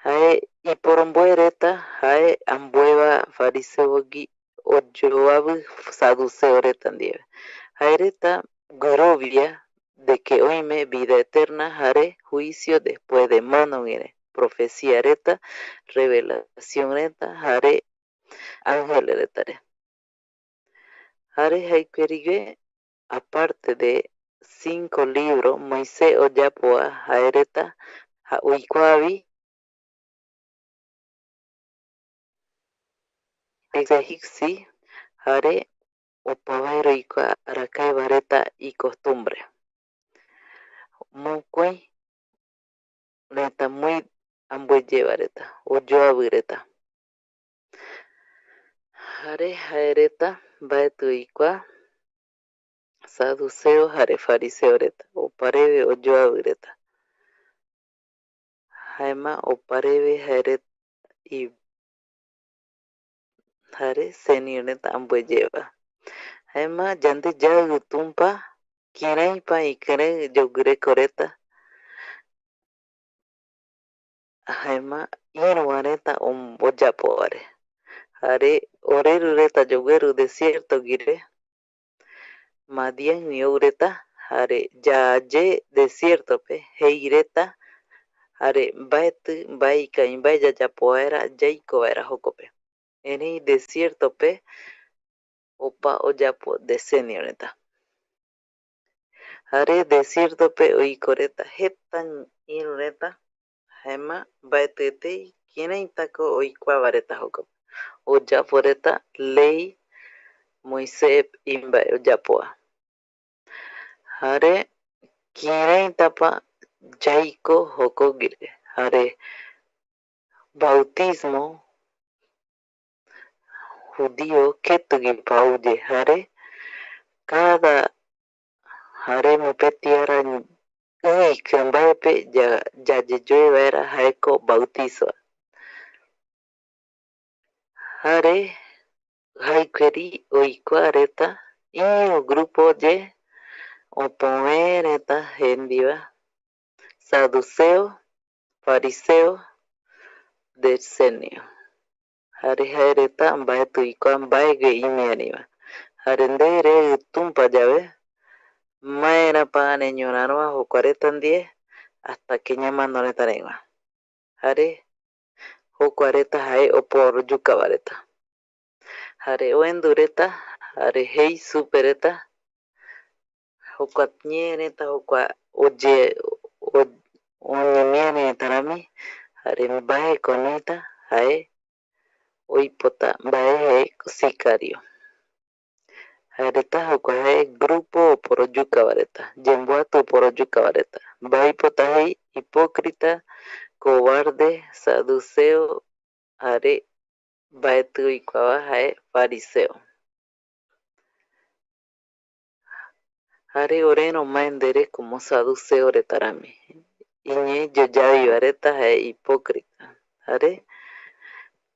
Jae iporomboe reta jae ambueva fariseo gui oyoavi saduceo reta ndive. Jaereta guirovia de que oime vida eterna jare juicio después de mano guire, profecía reta, revelación reta jare ángel retare. Jare jaikue rigue, aparte de cinco libro Moisés oyapova, jaereta ja-, oikuavi egipcio jare opavave roikua arakaeva reta icostumbre. Mokoi reta muy ambueyeva reta, oyoavi reta. Jare jaereta mbaeti oikua saduceo jare fariseo reta, opareve oyoavi reta. Jaema opareve jaereta i-, jare senior reta ambueyeva. Jaema yande yaiu Tumpa kiraipa ikirei yoguireko reta, jaema ïruva reta om-, oyapo vare. Jare oreru reta yogueru desierto guire, Madiangui ou reta, jare yaa ye desiertope, jei reta, jare mbaetɨ mbae ikavi mbae yayapo vaera, yaiko vaera jokope. Erei desiertope opa oyapo decenio reta. Jare desiertope oiko reta jeta ïru reta, jaema mbaetɨetei kiraitako oikuava reta jokope. Oyapo reta ley Moisés imbae oyapoa. Jare kiraitapa yaiko jokoguire. Jare bautismo judío ketɨguipa ou ye, jare cada, jare mopeti ara ɨ ikɨa mbaepe ya-, yayeyoe vaera jaeko bautizo. Jare jaikueri oikua reta iru grupo ye, opove reta jendiva, saduceo, fariseo, decenio. Jare jae reta mbaetɨ oikua mbaegue imiariva. Jare nde reai Tumpa yave, maerapa añoraroa jokua reta ndie, hasta que ñamano reta reigua. Jare jokua reta jae oporoyukava reta. Jare oendu reta, jare jei supe reta, jokua ñee reta, jokua oye-, o-, oñemiari reta rami, jare mbaeko onoita, jae oipota mbae jaeko sicario. Jae reta jokua jae grupo oporoyukava reta, yemboati oporoyukava reta. Mbae oipota jei hipócrita, cobarde, saduceo, jare mbaetɨ oikuava jae fariseo. Jare orerö mae ndere como saduceo reta rami. Iñee yoyaviva reta jae hipócrita. Jare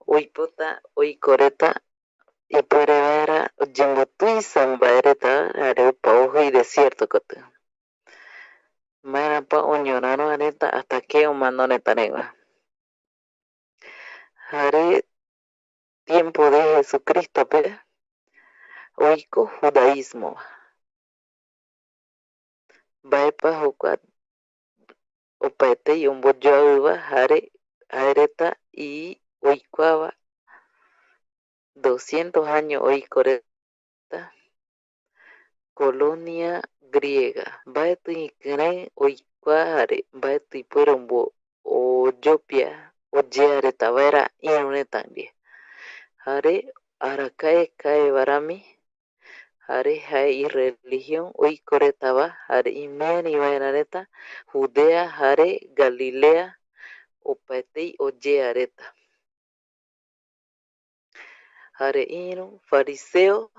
oipota oiko reta ipuere vaera oyembotuisa mbae reta, jare opa ojii desierto kotɨ. Maerapa oñoraroa reta hasta que omano reta reigua. Jare tiempo de Jesucristope oiko judaísmo. Mbaepa jokua opaetei omboyoavɨva jare jae reta i-, oikuava doscientos año oiko reta colonia griega. Mbaetɨ ikirei oikua jare mbaetɨ ipuere ombo-, oyopia oyea reta vaera iru reta ndie. Jare arakae kaeva rami, jare jae irreligión oiko retava, jare imiari vaera reta Judea jare Galilea opaetei oyea reta. Jare iru fariseo,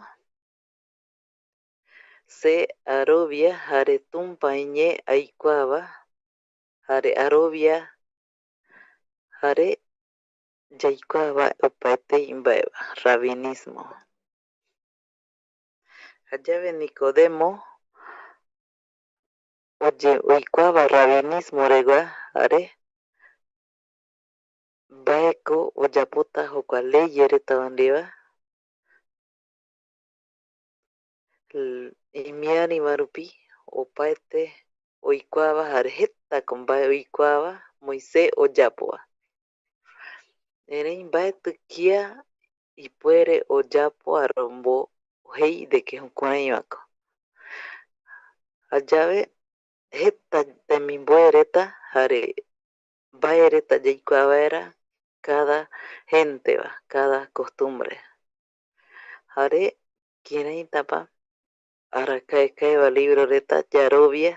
se arovia jare Tumpa iñee aikuava, jare arovia jare yaikuava opaetei mbaeva, rabinismo. Jayave Nicodemo oye-, oikuava rabinismo regua, jare mbaeko oyapota jokua ley reta ndieva, l-, imiariva rupi opaete oikuava jare jetako mbae oikuava Moisés oyapova. Erei mbaetɨ kia ipuere oyapo jare ombo-, jei de que jukuräivako. Jayave jeta temimboe reta jare mbae reta yaikua vaera cada genteva, cada costumbre. Jare kiraitapa arakae kaeva libro reta yarovia.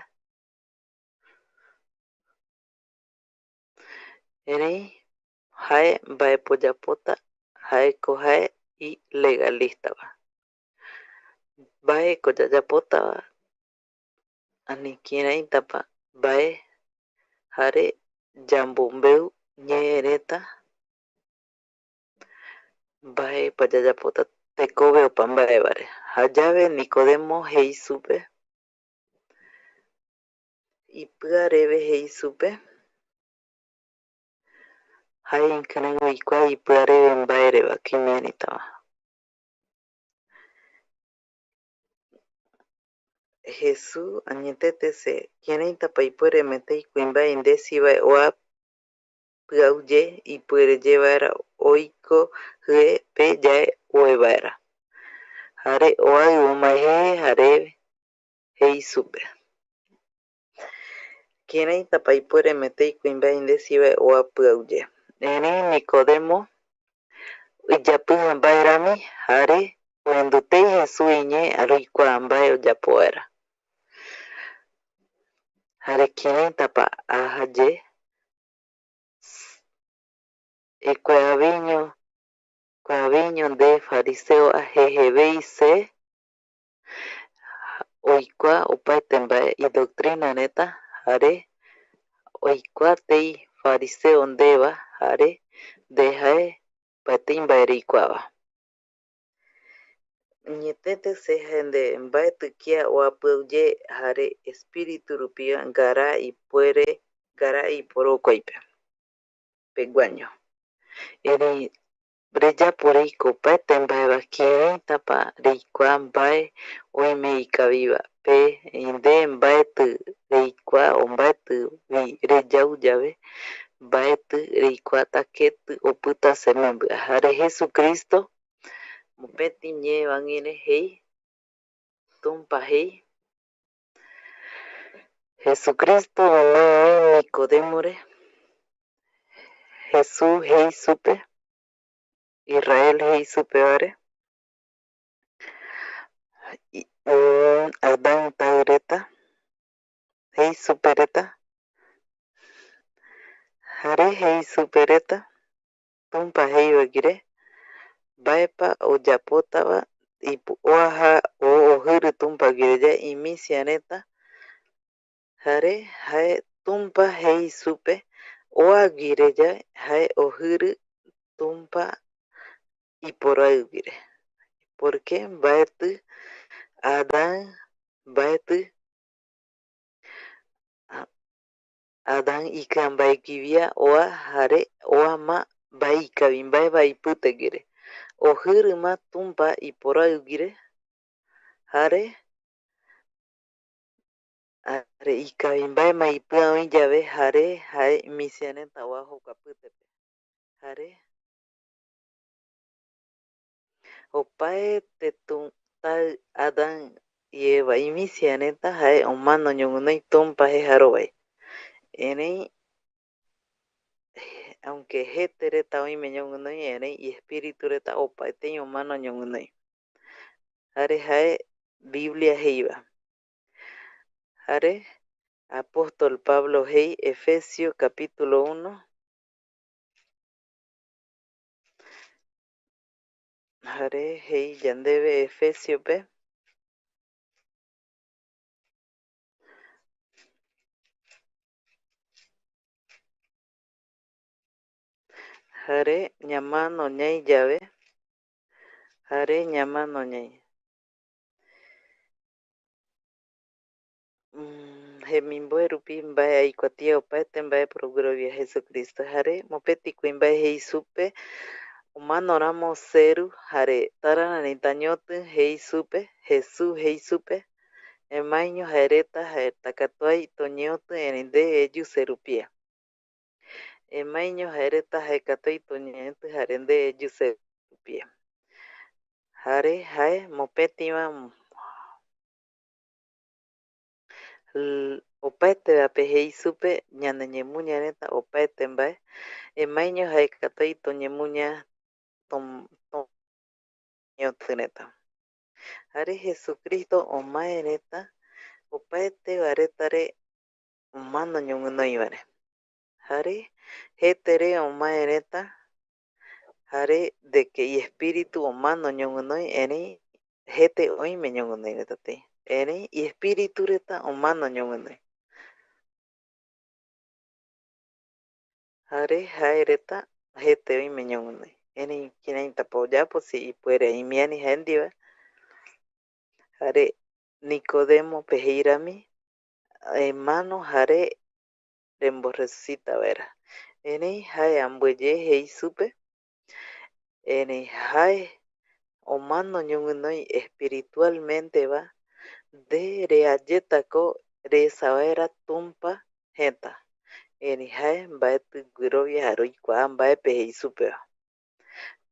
Erei jae mbaepo oyapota, jaeko jae ilegalistava. Mbaeko yayapotava, ani kiraitapa mbae jare yambombeu ñee reta, mbaepa yayapota tekove opa mbaevare. Jayave Nicodemo jei supe, ipɨa reve jei supe, jae ikirei oikua ipia reve mbae reva kimiaritava. Jesús, añetete se, kireitapa ipuere emetei kuimbae indesi vae oa pyau ye, ipuere ye vaera oiko jee pe yae oe vaera. Jare oai omae jee jare jei supe: Kireitapa ipuere emetei kuimbae indesi vae oa pyau ye? Erei Nicodemo iyapija mbae rami jare oendutei Jesús iñee, aroikua mbae oyapo vaera. Jare kireitapa aja ye? Ekueaviño, kueaviño nde fariseo, jejevei se oikua opaete mbae idoctrina reta, jare oikua tei fariseo ndeva, jare nde jae opaetei mbae reikuava. Añetete se jae nde mbaeti kia oa pyau ye jare espíritu rupiva ngara ipuere, ngara iporokuaipe peguaño. Erei reyapo reiko opaete mbaeva, kireitapa reikua mbae oime ikaviva? Pe nde mbaeti reikua o mbaetivi reyau yave, mbaeti reikuata keti opita semembia. Jare Jesucristo mopeti ñee vaguire jei, Tumpa jei, Jesucristo omoe oï Nicodemo re, Jesús jei supe, Israel jei supe vare, i-, mm, Adán taɨ reta, jei supe reta, jare jei supe reta, Tumpa jeiva guire, mbaepa oyapotava ipu-, oaja o ojɨrɨ Tumpa guire yae imisia reta, jare jae Tumpa jei supe oa guire yae jae ojɨrɨ Tumpa iporoaɨ guire. Porque mbaetɨ Adán, mbaetɨ A-, Adán ikɨa mbaeguivia oa jare oama mbae ikavi mbaeva ipiteguire. Ojɨrɨma Tumpa iporoaɨguire, jare, jare ikavi mbaema ipia oï yave, jare jae imisia reta oa jokua pitepe. Jare opaete tu-, taɨ Adán y Eva imisia reta jae omano ñoguinoi Tumpa jejarovai. Erei, aunque jete reta oime ñoguinoi, erei iespíritu reta opaetei omano ñoguinoi. Jare jae Biblia jeiva. Jare apóstol Pablo jei Efesio capítulo uno, jare jei yandeve Efesiope, jare ñamano ñai yave, jare ñamano ñai. Mm, jemimboe rupi mbae aikuatia opaete mbae, progrovia Jesucristo. Jare mopeti kuimbae jei supe, omano ramo seru jare tarararita ñotï, jei supe, Jesús jei supe, emaiño jaereta jaereta katuai toñeotï, erei nde eyu serupie. Emaiño jaereta jaekatui toñeotï jare nde eyu serupie. Jare jae mopetiva, l-, opaetevape jei supe ñane ñemuña reta opaete mbae, emaiño jaekatui toñemuña tom-, to-, ñeotï reta. Jare Jesucristo omae reta opaete va retare omano ñoguinoi vare. Jare jete re omae reta, jare de que iespíritu omano ñoguinoi, erei jete oime ñoguinoi reta tei. Erei iespíritu reta omano ñoguinoi. Jare jae reta jete oime ñoguinoi. Erei kiraitapa oyapo si ipuere imiari jae ndieva? Jare Nicodemope jei rami, hermano, jare remborresucita vaera. Erei jae ambueye jei supe, erei jae omano ñoguinoi espiritualmente va, nde reayeta ko resa vaera Tumpa jeta. Erei jae mbaeti guirovia jare oikua mbaepe jei supe va.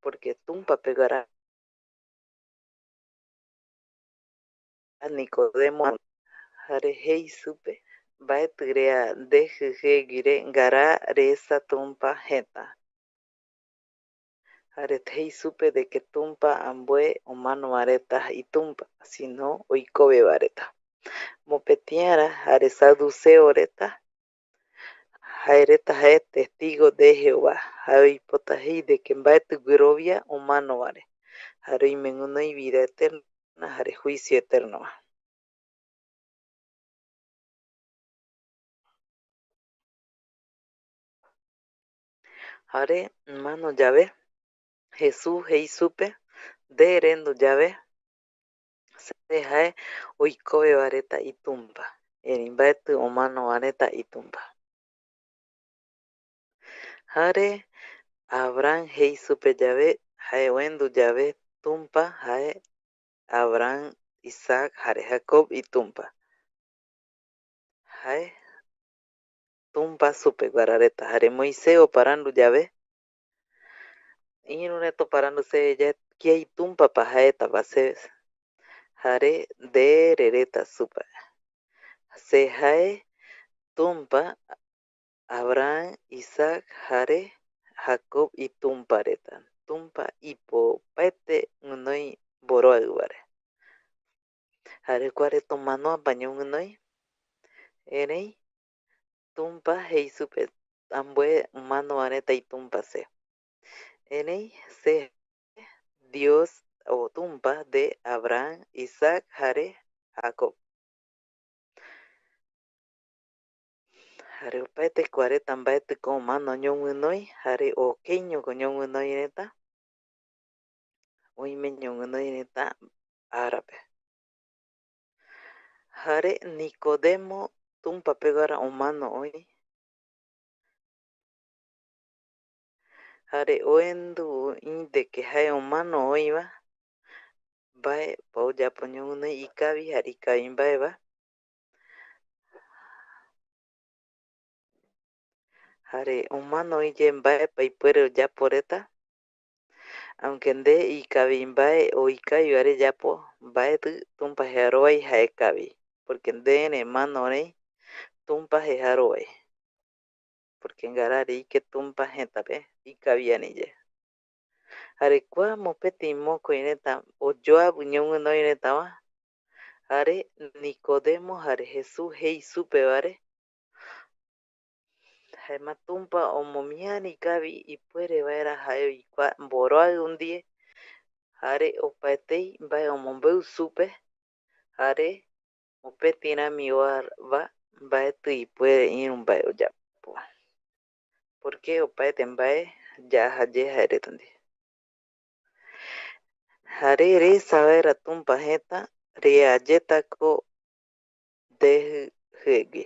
Porque Tumpa peguara Nicodemo jare jei supe, mbaeti rea nde jejeguire ngara resa Tumpa jeta. Jare jei supe de que Tumpa ambue omano va reta itumpa, sino oikove va reta. Mopeti ara jare saduceo reta, jaereta jae testigo de Jehová, jae oipota jei de que mbaeti guirovia omano vare, jare oime guinoi vida eterna jare juicio eterno va. Jare omano yave, Jesús jei supe, nde erendu yave, se jae oikove va reta itumpa, erei mbaeti omano va reta itumpa. Jare Abraham jei supe yave, jae oendu yave Tumpa jae Abraham, Isaac jare Jacob itumpa. Jae Tumpa supeguara reta. Jare Moisés oparandu yave, iru reta oparandu seve yae, kia itumpapa jaetapa seve? Jare nde rereta supe, se jae Tumpa Abraham, Isaac jare Jacob itumpa reta, Tumpa ipo opaete guinoi mboroaivare. Jare kua reta omanoapa ñoguinoi, erei Tumpa jei supe, ambue omano va reta itumpa se. Erei se Dios o Tumpa de Abraham, Isaac jare Jacob. Jare opaete kua reta mbaetiko omano ñoguinoi, jare okeñoko ñoguinoi reta, oime ñoguinoi reta arape. Jare Nicodemo Tumpa peguara omano oi. Jare oendu oi de que jae omano oiva, mbaepa oyapo ñoguinoi ikavi jare ikavimbaeva. Jare omano oiye mbaepa ipuere oyapo reta, aunque nde ikavimbae o ikaviva reyapo, mbaeti Tumpa jearovai jaekavi, porque nde remano rei Tumpa jearovai, porque ngara reike Tumpa jetape ikavi ani yae. Jare kua mopeti mokoi reta oyoavi ñoguinoi retava, jare Nicodemo jare Jesús jei supevare, jaema Tumpa omomiari kavi ipuere vaera jae oikua mboroaiu ndie, jare opaetei mbae omombeu supe, jare mopeti rami oa va mbaeti ipuere iru mbae oyapo, porque opaete mbae yaaja ye jae reta ndie. Jare resa vaera Tumpa jeta, reayetako nde jegui.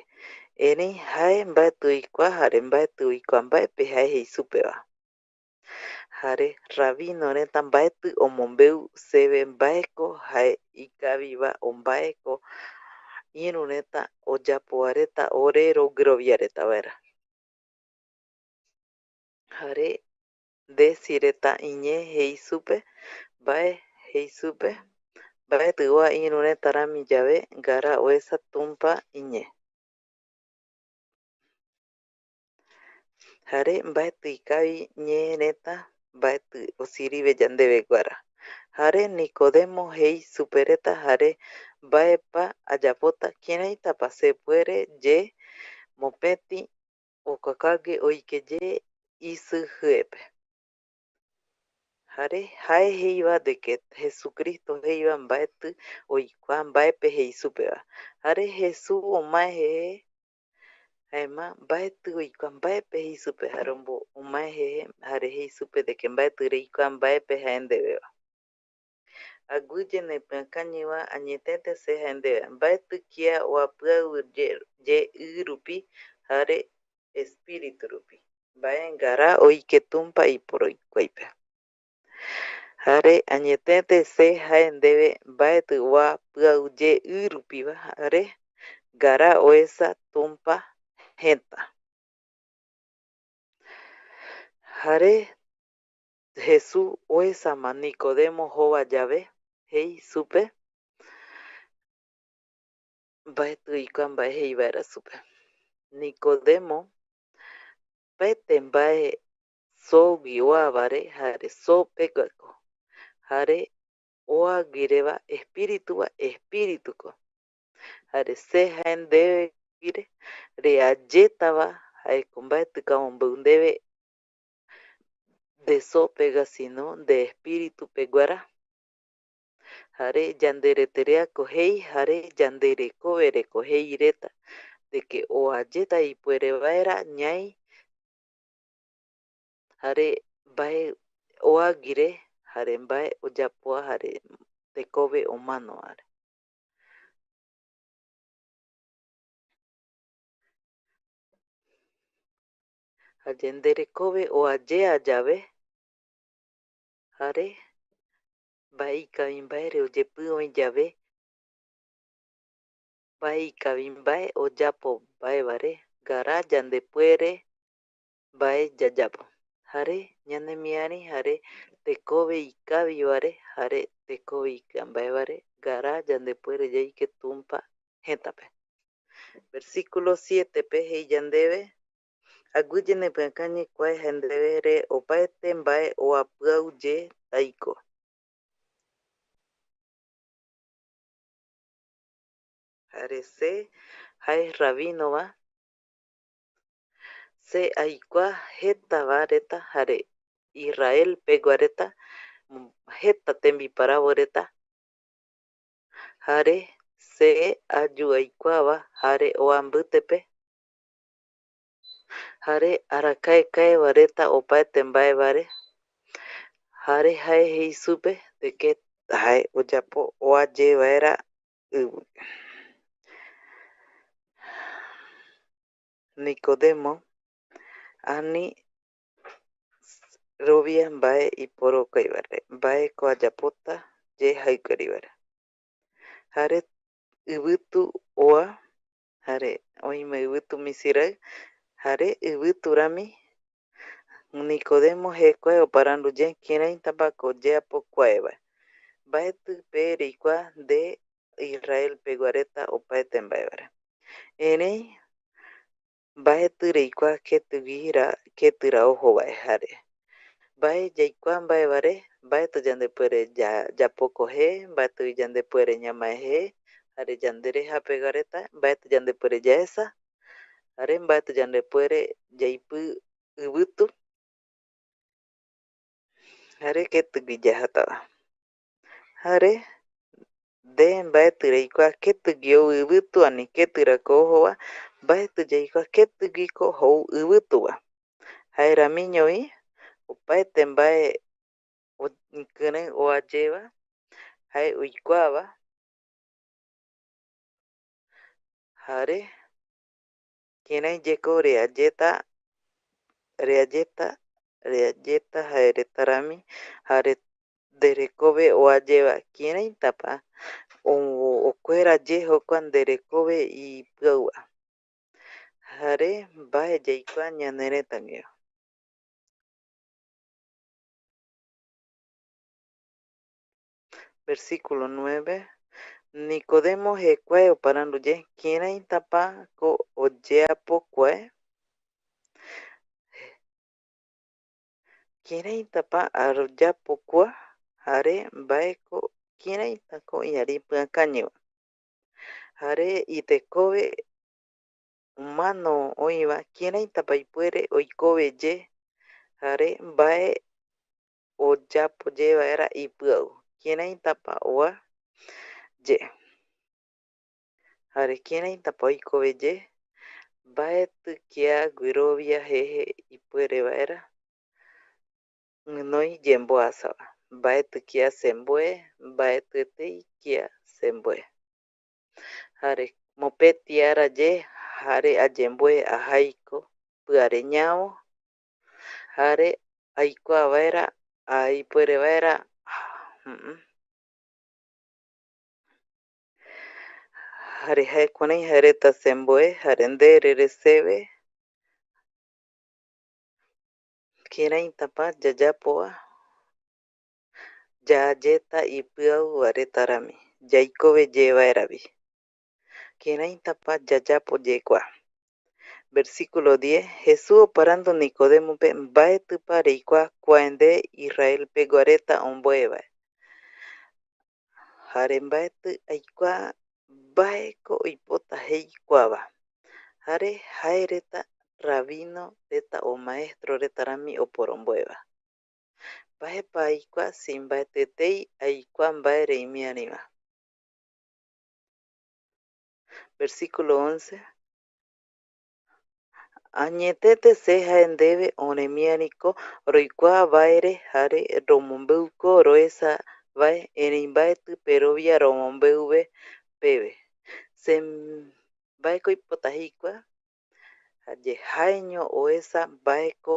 Erei jae mbaeti oikua jare mbaeti oikua mbaepe jae jei supeva. Jare rabino reta mbaeti omombeu seve mbaeko jae ikaviva o mbaeko iru reta oyapo va reta ore roguerovia reta vaera. Jare ndesi reta iñee jei supe, mbae jei supe, mbaeti oa iru reta rami yave ngara oesa Tumpa iñee. Jare mbaeti ikavi ñee reta, mbaeti osirive yandeve guara. Jare Nicodemo jei supe reta, jare mbaepa ayapota, kiraitapa se puere ye mopeti okuakague oike ye isi jiepe. Jare jae jeiva de que Jesucristo jeiva mbaeti oikua mbaepe jei supeva. Jare Jesús omae jeje, jaema mbaeti oikua mbaepe jei supe, jare ombo-, omae jeje, jare jei supe de que mbaeti reikua mbaepe jae ndeveva. Agüiye nepɨakañɨva añetete se jae ndeve, mbaetɨ kia oapɨau ye, ye ɨ rupi jare espíritu rupi. mbae ngara oike Tumpa iporoikuaipe. Jare añetete se jae ndeve mbaetɨ oa pyau ye ɨ rupiva, jare ngara oesa Tumpa jëta. Jare Jesús oesama Nicodemo jova yave, jei supe, mbaetɨ oikua mbae jei vaera supe. Nicodemo, opaete mbae soogui oavare, jare soo peguako, jare oaguireva espirituva, espirituko. Jare se jae ndeveguire, reayetava, jaeko mbaetɨko amombeu ndeve nde soo pegua, sino nde espíritu peguara. Jare yanderetereako jei, jare yanderekovereko jei reta, de que oayeta ipuere vaera ñai, jare mbae oaguire, jare mbae oyapoa, jare tekove omanovare. Jare nderekove oayea yave, jare mbae ikavi mbaere oyepɨ oï yave, mbae ikavi mbae oyapo mbaevare, ngara yandepuere mbae yayapo. Jare ñanemiari, jare tekove ikavivare, jare tekove ikɨa mbaevare, ngara yandepuere yaike Tumpa jëtape. Versículo siete pe jei yandeve, aguyeye nepɨakañi kua jae ndeve re opaete mbae oa pyau ye taiko. Jare se jae rabinova, se aikua jetava reta, jare Israel pegua reta, jeta tembiparavo reta, jare se ayu aikuava, jare oa mbitepe, jare arakae kaeva reta opaete mbaevare, jare jae jei supe de que jae oyapo oa ye vaera ɨvɨ. Nicodemo, ani rovia mbae iporokuaivare, mbaeko ayapota ye jaɨkuerivare. Jare ɨvɨtu oa, jare oime ɨvɨtu misirai, jare ɨvɨtu rami Nicodemo jekuae oparandu ye, kiraitapako oyeapo kuaevae. Mbaetɨ pe reikua nde Israel pegua reta opaete mbaevare. Erei mbaetɨ reikua ketɨgui ra, ketɨra ojo vae, jare mbae yaikua mbae vare, mbaetɨ yandepuere ya-, yapoko je, mbaetɨvi yandepuere ñamae je, jare yandereja pegua reta, mbaetɨ yandepuere yaesa, jare mbaetɨ yandepuere yaipɨ ɨvɨtu, jare ketɨgui yajatava. Jare nde mbaetɨ reikua ketɨgui ou ɨvɨtu ani ketɨrako ojova, mbaetɨ yaikua ketɨguiko jou ɨvɨtuva. Jaeramiñovi opaete mbae o-, ikɨrëï oa yeva, jae oikuaava, jare kiraiyeko reayeta, reayeta, reayeta jae reta rami, jare nderekove oa yeva, kiraitapa o-, okuera ye jokua nderekove ipɨauva, jare mbae yaikua ñaneretagui. Versículo nueve, Nicodemo jekuae oparandu ye, kiraitapa ko oyeapo kuae? Kiraitapa ayapo kua, jare mbaeko, kiraitako iñarï pɨakañɨva? Jare itekove humano oïva, kiraitapa ipuere oikove ye, jare mbae oyapo ye vaera ipɨau, kiraitapa oa ye, jare kiraitapa oikove ye, mbaetɨ kia guirovia jeje ipuere vaera guinoi yemboasava, mbaetɨ kia sembue, mbaetɨ etei kia sembue. Jare mopeti ara ye, jare ayembue ajaiko pɨare ñavo, Jare aikua vaera, aipuere vaera, mm, jare jae kurai jae reta semboe, jare nde rere seve, kiraitapa yayapova, yayeta ipiau va reta rami, yaikove ye vaeragui. Kiraitapa yayapo ye kua? Versículo diez, Jesús oparandu Nicodemope: Mbaetɨpa reikua kua nde Israel pegua reta omboe vae? Jare mbaetɨ aikua mbaeko oipota jei kuava. Jare jae reta rabino reta o maestro reta rami oporomboe va. Mbaepa aikua? Si mbaetɨetei aikua mbaere imiari va. Versículo once. Añetete se jae ndeve oremiariko roikua vaere jare romombeuko roesa vae, erei mbaetɨ perovia romombeuve peve. Se mbaeko oipota jei kua? Jaye jaeño oesa mbaeko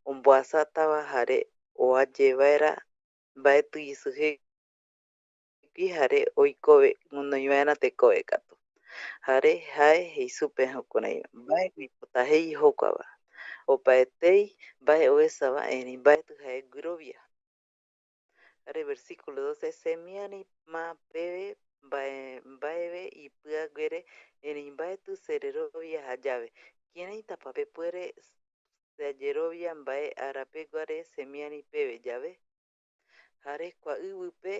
omboasatava jare oaye vaera mbaetɨ isɨ jegui jare oikove guinoi vaera tekove katu. Jare jae jei supe jukurai: Mbae oipota jei jokuava? Opaetei mbae oesava, erei mbaetɨ jae guirovia. Jare versículo doce: Semiari ma peve mbae, mbaeve ipɨaguere, erei mbaetɨ sererovia jayave. Kiraitapa pepuere seayerovia mbae arapeguare semiari peve yave? Jare kua ɨvɨpe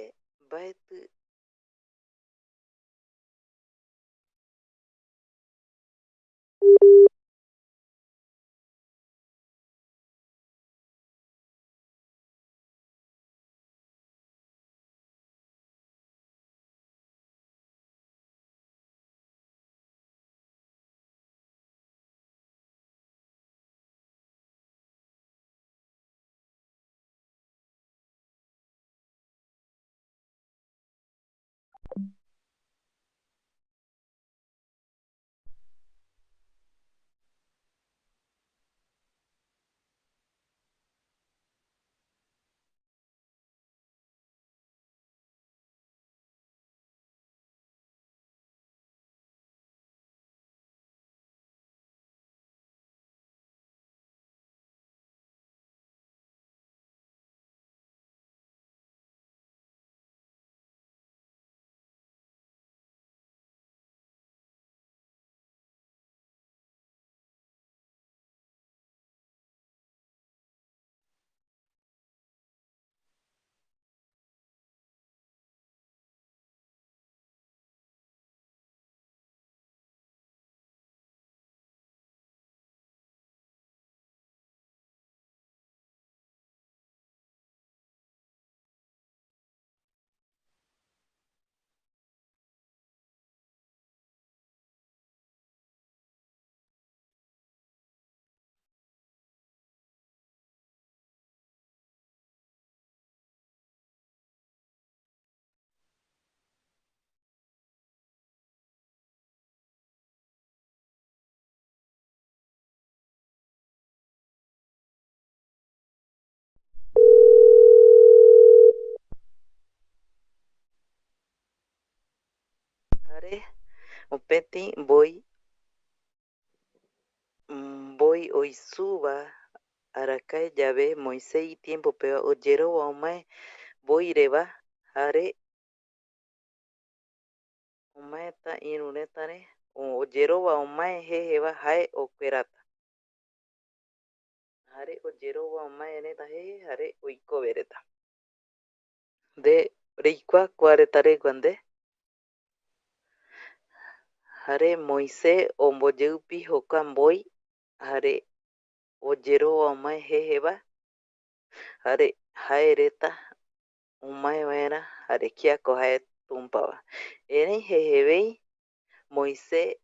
mbaetɨ Jare mopetï mboi, mboi oisúva arakae yave Moisés itiempopeva oyerovia omae mboireva, jare omaeta ïru rëtare, o-, oyerovia omae jejeva jae okuerata. Jare oyerovia omae rëta jeje jare oikove reta. Nde reikua kua reta regua nde. Jare Moisés omboyeupi jokua mboi, jare oyerovia omae jejeva, jare jae reta omae vaera jare kiako jae Tumpava. Erei jejevei Moisés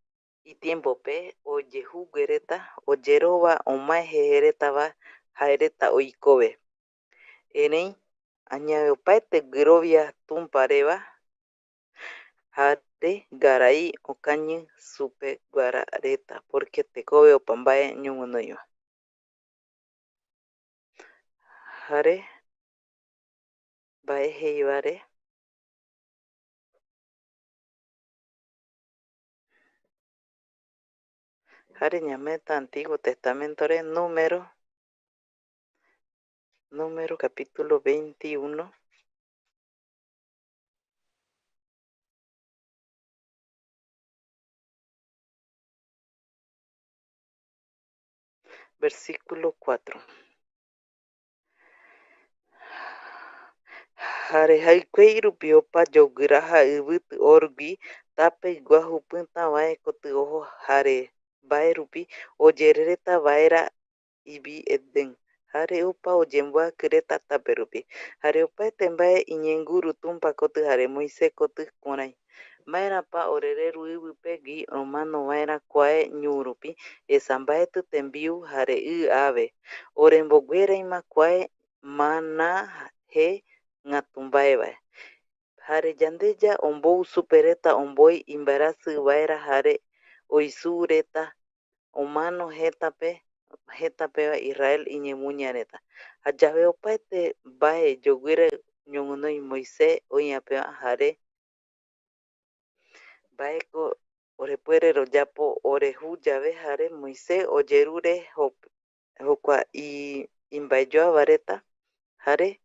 itiempope oyejugue reta, oyerovia omae jeje retava jae reta oikove. Erei añave opaete guirovia Tumpa reva, jare ngarai okañi supe guara reta, porque tekove opa mbae ñoguinoiva. Jare mbae jeivare. Jare ñameeta Antiguo Testamento re, Número, Número capítulo veintiuno, versículo cuatro. Jare jaikuei rupi opa yoguiraja iviti orgui tape iguaju pita vae koti ojo jare mbae rupi oyerereta vaera ivi Edén, jare opa oyemboaki reta tape rupi. Jare opaete mbae iñenguru Tumpa koti jare Moisés koti kurai: Maerapa orereru ivi pegui romano vaera kuae ñuu rupi, esa mbaeti tembiu jare i ave. Orembogueraima kuae maná je gatu mbae vae. Jare yandeya ombou supe reta omboi imbaerasi vaera jare oisu reta omano jetape, jetapeva Israel iñemuña reta. Jayave opaete mbae yoguira ñoguinoi Moisés oiapeva jare mbaeko orepuere royapo oreju yave, jare Moisés oyerure jo-, jokua i-, imbaeyoava reta, jare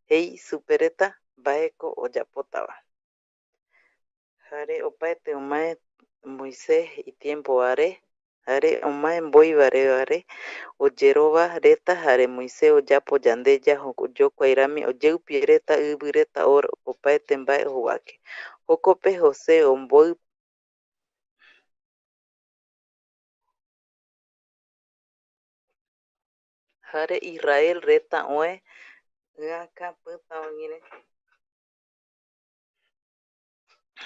jei supe reta mbaeko oyapotava. Jare opaete omae Moisés itiempo vare, jare omae mboi vare, vare oyerovia reta, jare Moisés oyapo yandeya joko-, yokuai rami, oyeupie reta, ivi reta, or-, opaete mbae jovake. Jokope José omboi Jare Israel reta oë ïaka pïta oñeñe.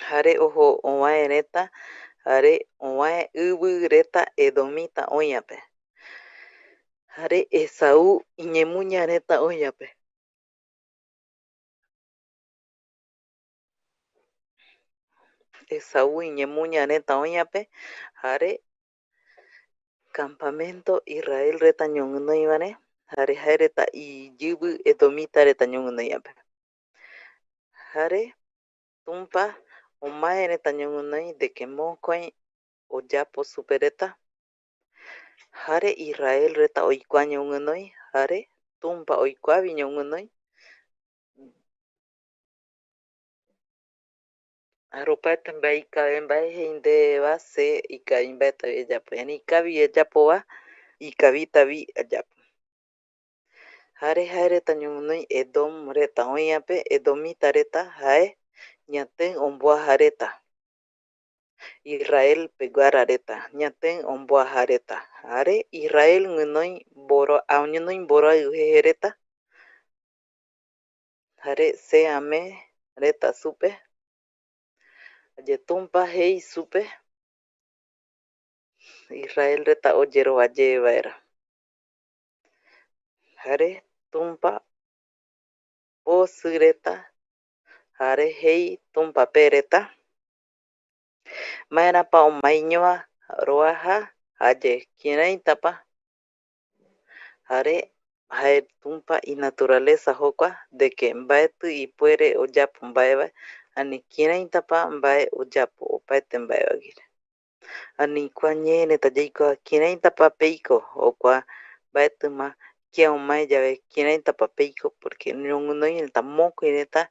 Jare ojo ovae reta, jare ovae ɨvɨ reta edomita oïape. Jare Esaú iñemuña reta oïape. Esaú iñemuña reta oïape, jare campamento Israel reta ñoguinoiva re, jare jae reta iyɨvɨ edomita reta ñoguinoiape. Jare Tumpa omae reta ñoguinoi de que mokoi oyapo supe reta, jare Israel reta oikua ñoguinoi, jare Tumpa oikuavi ñoguinoi. Jare opaete mbae ikavi mbae jei ndeva, se ikavi mbaetavi ayapo. Erei ikavi ayapova, ikavitavi ayapo. Jare jae reta ñoguinoi Edom reta oïape, edomita reta jae ñatïi omboaja reta. Israel peguara reta, ñatïi omboaja reta. Jare Israel guinoi mboro-, a, oñonoi mboroaɨu jeje reta. Jare se amee reta supe. Jare Tumpa jei supe Israel reta oyerovia ye vaera. Jare Tumpa posɨ reta, jare jei Tumpa pe reta: Maerapa omaiñoa roaja, jare kiraitapa, jare jae Tumpa inaturaleza jokua, de que mbaetɨ ipuere oyapo mbae vae, ani kiraitapa mbae oyapo opaete mbae vaguire. Ani kua ñee reta yaikua kiraitapa peiko, jokua mbaetɨma kia omae yave kiraitapa peiko, porque ñoguinoi reta mokoi reta,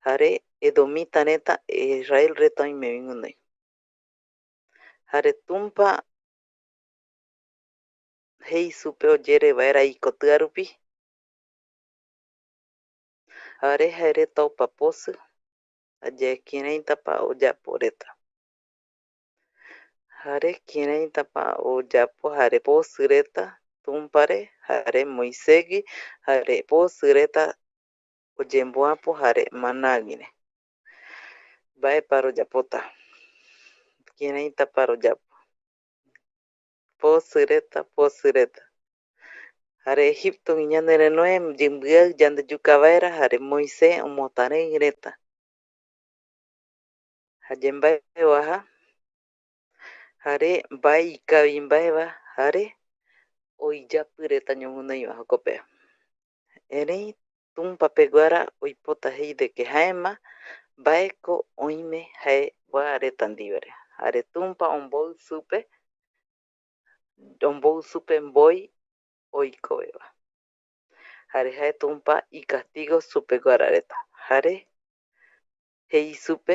jare edomita reta, Israel reta oimevi guinoi. Jare Tumpa jei supe oyere vaera ikotɨa rupi. Jare jae reta opa posɨ, jare kiraitapa oyapo reta. Jare kiraitapa oyapo, jare posɨ reta Tumpare, jare Moisésgui, jare posɨ reta oyemboapo jare manáguire. Mbaepa royapota? Kiraitapa royapo? Posɨ reta, posɨ reta. Jare Egiptogui ñanerënoe yimbiai yande yuka vaera, jare Moisés omotarei reta. Jaye mbae oaja, jare mbae ikavi mbaeva, jare oijapɨ reta ñoguinoiva jokope. Erei Tumpa peguara oipota jei de que jaema mbaeko oime jae kua reta ndivere. Jare Tumpa ombou supe, ombou supe mboi oikoveva. Jare jae Tumpa icastigo supeguara reta. Jare jei supe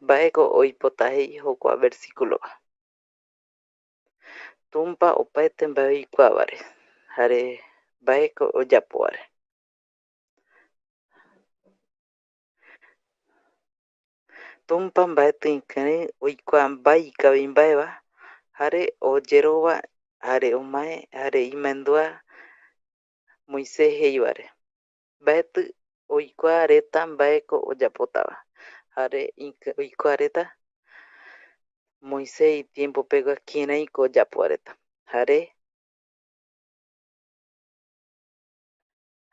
mbaeko oipota jei jokua versículoa. Tumpa opaete mbae oikuavare, jare mbaeko oyapovare. Tumpa mbaetɨ ikirei oikua mbae ikavi mbaeva, jare oyerova, jare omae, jare imandua Moisés jeivare. Mbaetɨ oikua reta mbaeko oyapotava, jare ikɨ-, oikua reta Moisés itiempo pegua kiraiko oyapo reta. Jare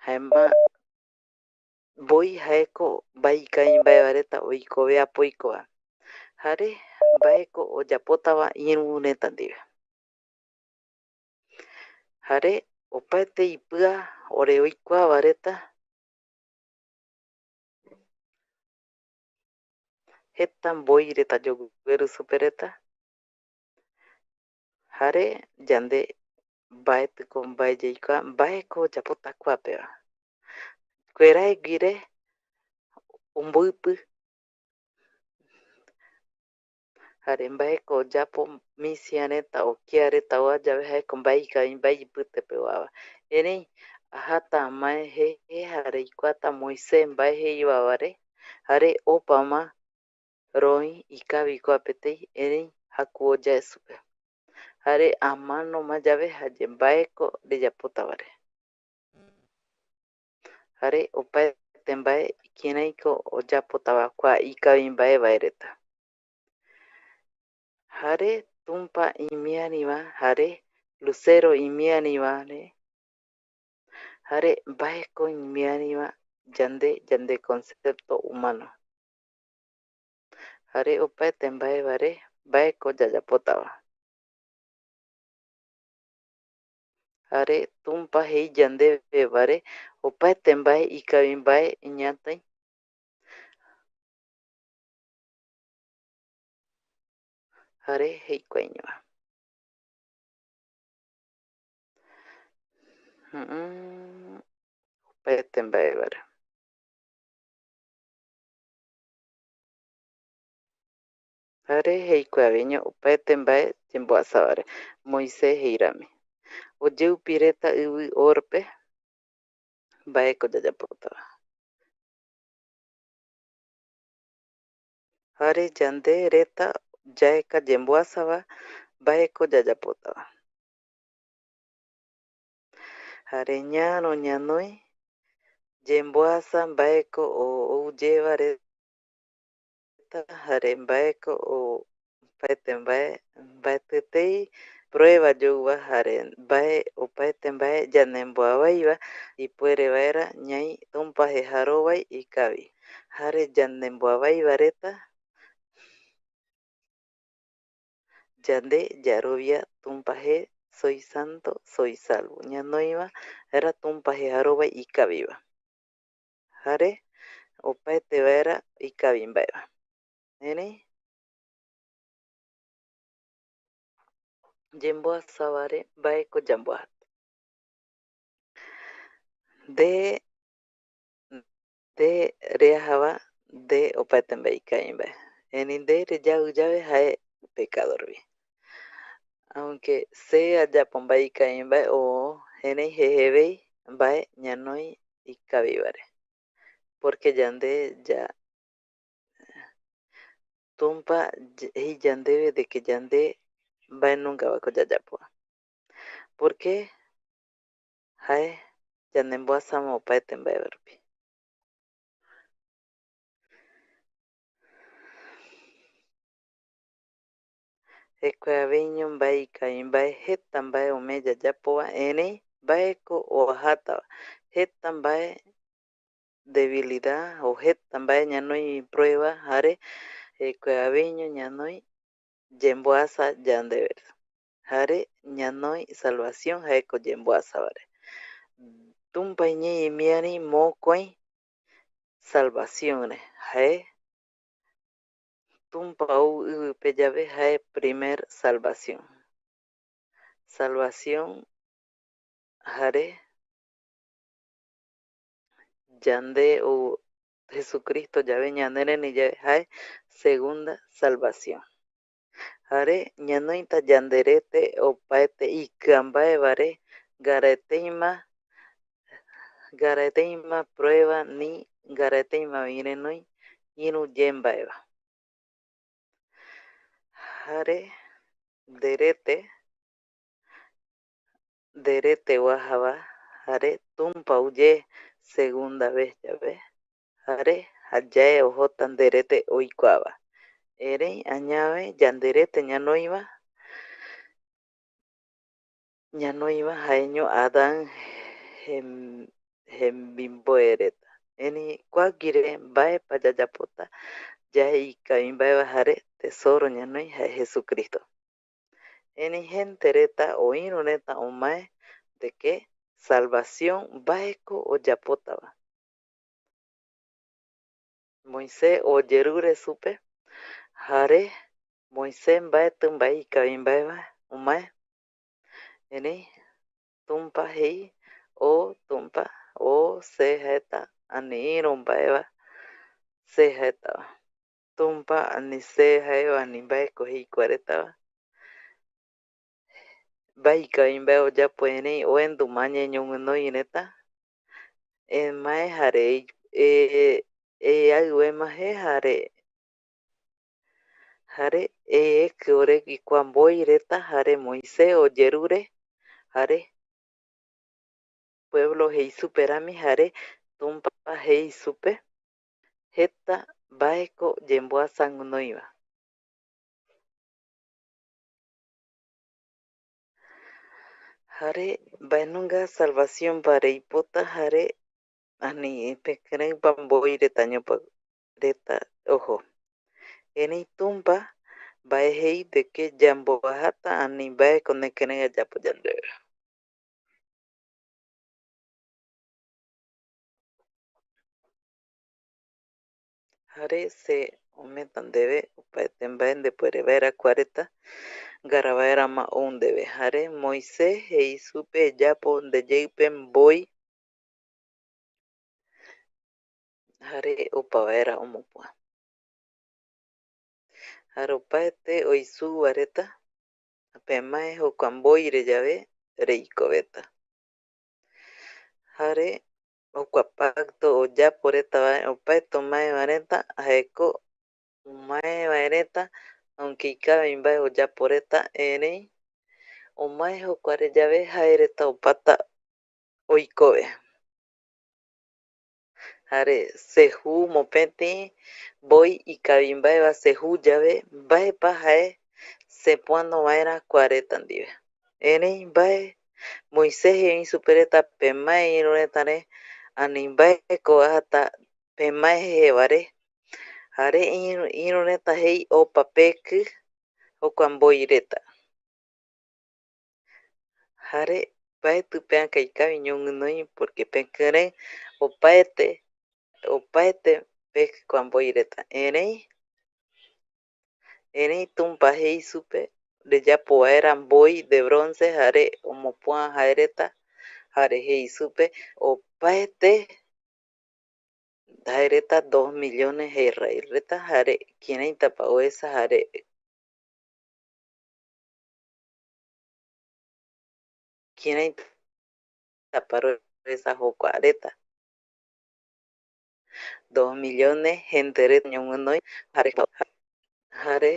jaema mboi jaeko mbae ikavi mbaeva reta oikove apo oikova. Jare mbaeko oyapotava irü reta ndive. Jare opaete ipɨa ore oikuava reta, jeta mboi reta yogueru supe reta, jare yande mbaetɨko mbae yaikua, mbaeko oyapota kuapeva. Kueraeguire omboipɨ, jare mbaeko oyapo misia reta o kia reta oa yave, jaeko mbae ikavi mbae ipɨtepe oava. Erei ajata amae jeje jare aikuata Moisés mbae jeivavare, jare opama roï ikavi kuapetei, erei jakuvo yae supe. Jare amanoma yave, jaye mbaeko reyapotavare. Jare opaete mbae kiraiko oyapotava kua ikavi mbae vae reta. Jare Tumpa imiariva, jare lucero imiarivare, jare mbaeko imiariva yande, yande concepto humano. Jare opaete mbaevare, mbaeko yayapotava. Jare Tumpa jei yandevevare, opaete mbae ikavi mbae ñatïi. Jare jeikuaiñova. Mm, opaete mbaevare. Jare jeikuaveño opaete mbae yemboasavare, Moisés jei rami. Oyeupi reta ɨvɨ Horpe, mbaeko yayapotava. Jare yande reta yaeka yemboasava, mbaeko yayapotava. Jare ñarö ñanoi yemboasa mbaeko o-, ouyeva reta, jare mbaeko o-, opaete mbae, mbaetɨtei prueba youva, jare mbae, opaete mbae yanemboavaiva, ipuere vaera ñai Tumpa jejarovai ikavi. Jare yanemboavaiva reta, yande yarovia Tumpa je, soy santo, soy salvo. Ñanoiva era Tumpa jejarovai ikaviva. Jare opaete vaera ikavi mbaeva. Erei yemboasavare mbaeko yamboasa. Nde, nde reajava, nde opaete mbae ikavi mbae. Erei nde reyau yave jae pecado rupi. Aunque se ayapo mbae ikavi mbae, o erei jejevei mbae ñanoi ikavivare. Porque yande ya, Tumpa jei yandeve de que yande mbaenungavako yayapo. Porque jae yanemboasama opaete mbae rupi. Jekuaveño mbae ikavi mbae, jeta mbae omee yayapova, erei mbaeko oajatava, jeta mbae debilidad o jeta mbae ñanoi prueba, jare jekuaveño ñanoi yemboasa yandeve. Jare ñanoi salvación jaeko yemboasavare. Tumpa iñee imiari mokoi salvación re, jae Tumpa ou ivɨpe yave jae primer salvación. Salvación jare yande ou Jesucristo yave ñanerëri yave jae segunda salvación. Jare ñanoita yanderete opaete ikɨa mbae vare, ngaraeteima, ngaraeteima prueba ni ngaraeteima oñeñono iru ye mbaeva. Jare nderete, nderete oajava, jare Tumpa ou ye segunda vez yave, jare jayae ojota nderete oikuava. Erei añave yanderete ñanoiva, ñanoiva jaeño Adán jem-, jemimboe reta. Erei kuaguire mbaepa yayapota yae ikavi mbaeva jare tesoro ñanoi jae Jesucristo. Erei gente reta o iru reta omae de que salvación mbaeko oyapotava. Moisés ojerure supe, jare Moisés mbaetɨ mbae ikavi mbaeva omae, erei Tumpa jei, o Tumpa, o se jaeta, ani iru mbaeva se jaetava. Tumpa ani se jaeva ani mbaeko jei kua retava, mbae ikavi mbae oyapo, erei oenduma añae ñoguinoi reta, emae jare e-, e-, eai oema je jare, jare eekɨ oregui kua mboi reta jare Moisés ojerure jare pueblo jei supe rami jare Tumpa jei supe jeta mbaeko yemboasa guinoiva. Jare mbaenunga salvaciónpa reipota jare ani pekɨrëipa mboi reta ñopa reta ojo. Erei Tumpa mbae jei de que yamboajata ani mbaeko nekirëi ayapo yandeve. Jare se ometa ndeve opaete mbae ndepuere vaera kua reta ngara vaerama ou ndeve. Jare Moisés jei supe eyapo ndeyeipe mboi jare opa vaera omopua. Jare opaete oisúva reta, pemae jokua mboire yave, reikoveta. Jare jokua pacto oyapo reta va, opaete omaeva reta, jaeko omaeva reta, aunque ikavi mbae oyapo reta, erei omae jokuare yave, jae reta opata oikove. Jare seju mopeti mboi ikavi mbaeva seju yave, mbaepa jae sepoano vaera kua reta ndive? Erei mbae Moisés jei supe reta, pemae iru retare, ani mbaeko oajata pemae jevare, jare iru, iru reta jei opa pekɨ jokua mboi reta. Jare mbaetɨ peäka ikavi ñoguinoi, porque pekɨrëi opaete, opaete pekɨ kua mboi reta. Erei, erei Tumpa jei supe, reyapo vaera mboi de bronce, jare omopua jae reta, jare jei supe, opaete jae reta dos millones jei rai reta, jare kiraitapa oesa, jare kiraitapa roesa jokua reta. Dos millones gente reta ñoguinoi, jare, jare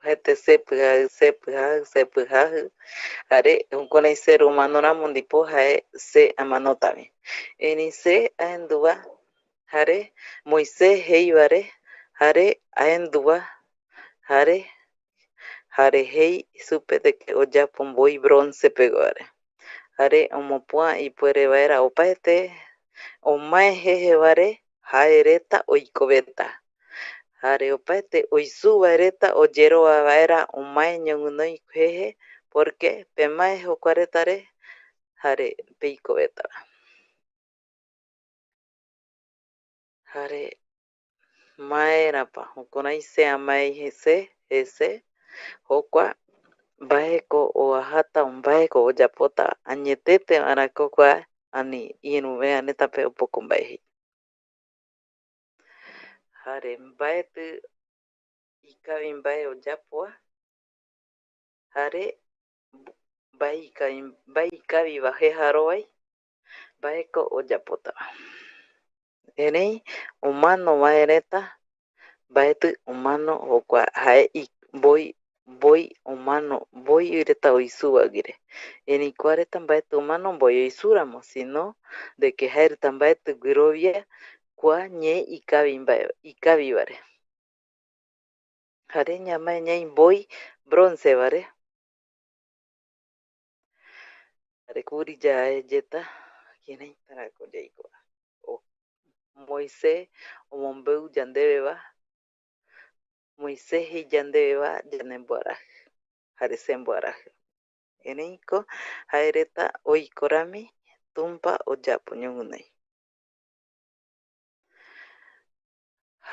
oajaete sepɨjajɨ, sepɨjajɨ, sepɨjajɨ, jare jukurai ser humano ramo ndipo jae se amanotami. Erei se aenduva, jare Moisés jeivare, jare aenduva, jare, jare jei supe de que oyapo mboi bronce peguare. Jare omopua ipuere vaera opaete omae jeje vare, jae reta oikoveta. Jare opaete oisu vae reta oyerova vaera omae ñoguinoi jeje, porque pemae jokua retare, jare peikovetava. Jare maerapa jukurai se amae jese, jese, jokua mbaeko oajata, mbaeko oyapota, añetete vaerako kua ani iruve aretape opoko mbae jei. Jare mbaeti ikavi mbae oyapova, jare mbae ikavi, mbae ikaviva jejarovai, mbaeko oyapota. Erei omano vae reta, mbaeti omano, jokua jae i-, mboi, mboi omano, mboi reta oisu vaguire. Erei kua reta mbaeti omano mboi oisuramo, sino de que jae reta mbaeti guirovia kua ñee ikavi mbae, ikavivare. Jare ñamae ñai mboi bronce vare. Jare kuri yaeyeta, kiraitarako yaiko. O, Moisés omombeu yandeveva, Moisés jei yandeveva, yanemboaraji, jare semboaraji. Ereiko jae reta oiko rami Tumpa oyapo ñoguinoi.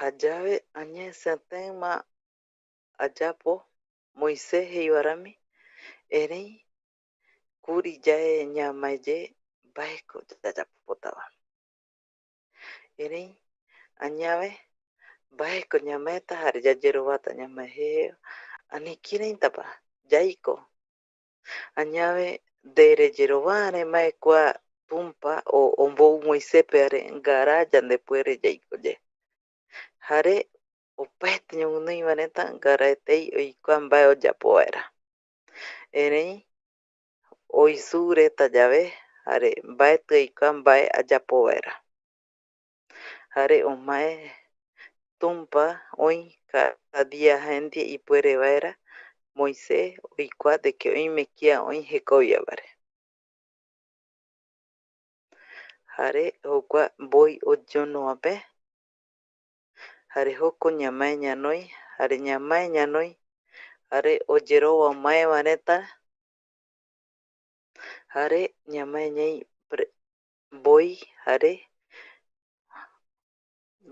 Jayave añae setaima ayapo Moisés jeiva rami, erei kuri yae ñamae ye mbaeko yayapotava. Erei añave mbaeko ñamaeta jare yayerovata ñamae jeje, ani kiraitapa yaiko. Añave nde reyerovare mae kua Tumpa o-, ombou Moiséspe jare ngara yandepuere yaiko ye. Jare opaete ñoguinoi vaereta ngaraetei oikua mbae oyapo vaera. Erei oisu reta yave, jare mbaeti aikua mbae ayapo vaera. Jare omae Tumpa oi cada día jaendie ipuere vaera Moisés oikua de que oime kia oi jekovia vare. Jare jokua mboi oñono vape, jare joko ñamae ñanoi, jare ñamae ñanoi, jare oyerova omae vaereta, jare ñamae ñai pre-, mboi jare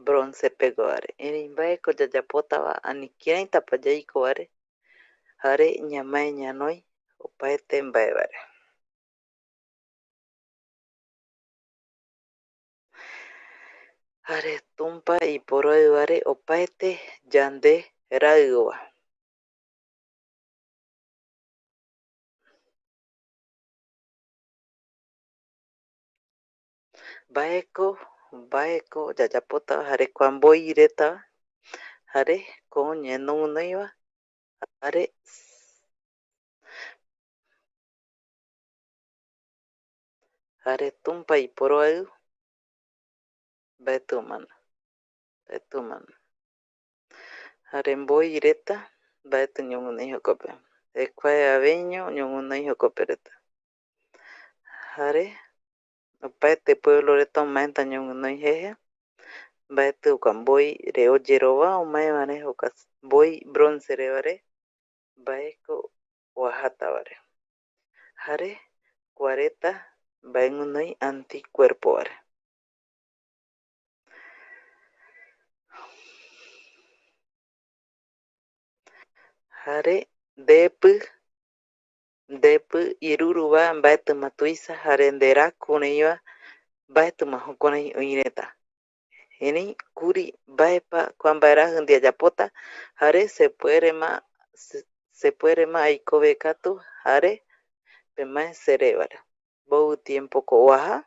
bronce peguavare. Erei mbaeko yayapotava ani kiraitapa yaiko vare, jare ñamae ñanoi opaete mbaevare. Jare Tumpa iporoaivare opaete yande raivova. Mbaeko, mbaeko yayapota jare kua mboi reta jare ko ñañoguinoiva jare jare Tumpa iporoaiu mbaeti omano, mbaeti omano. Jare mboi reta mbaeti ñoguinoi jokope. Ekuae aveño ñoguinoi jokope reta. Jare opaete pueblo reta omaeta ñoguinoi jeje, mbaeti jokua mboi re oyerova omae vare, jokua mboi bronce re vare, mbaeko oajata vare. Jare kua reta mbae guinoi anticuerpo vare. Jare ndepi, ndepi iruruva mbaetima tuisa, jare nderaku reiva mbaetima jukurai oireta. Erei kuri mbaepa kua mbaeraji ndie ayapota, jare sepuerema, se-, sepuerema aikove katu, jare pemae serevare. Mbovɨ tiempoko oaja,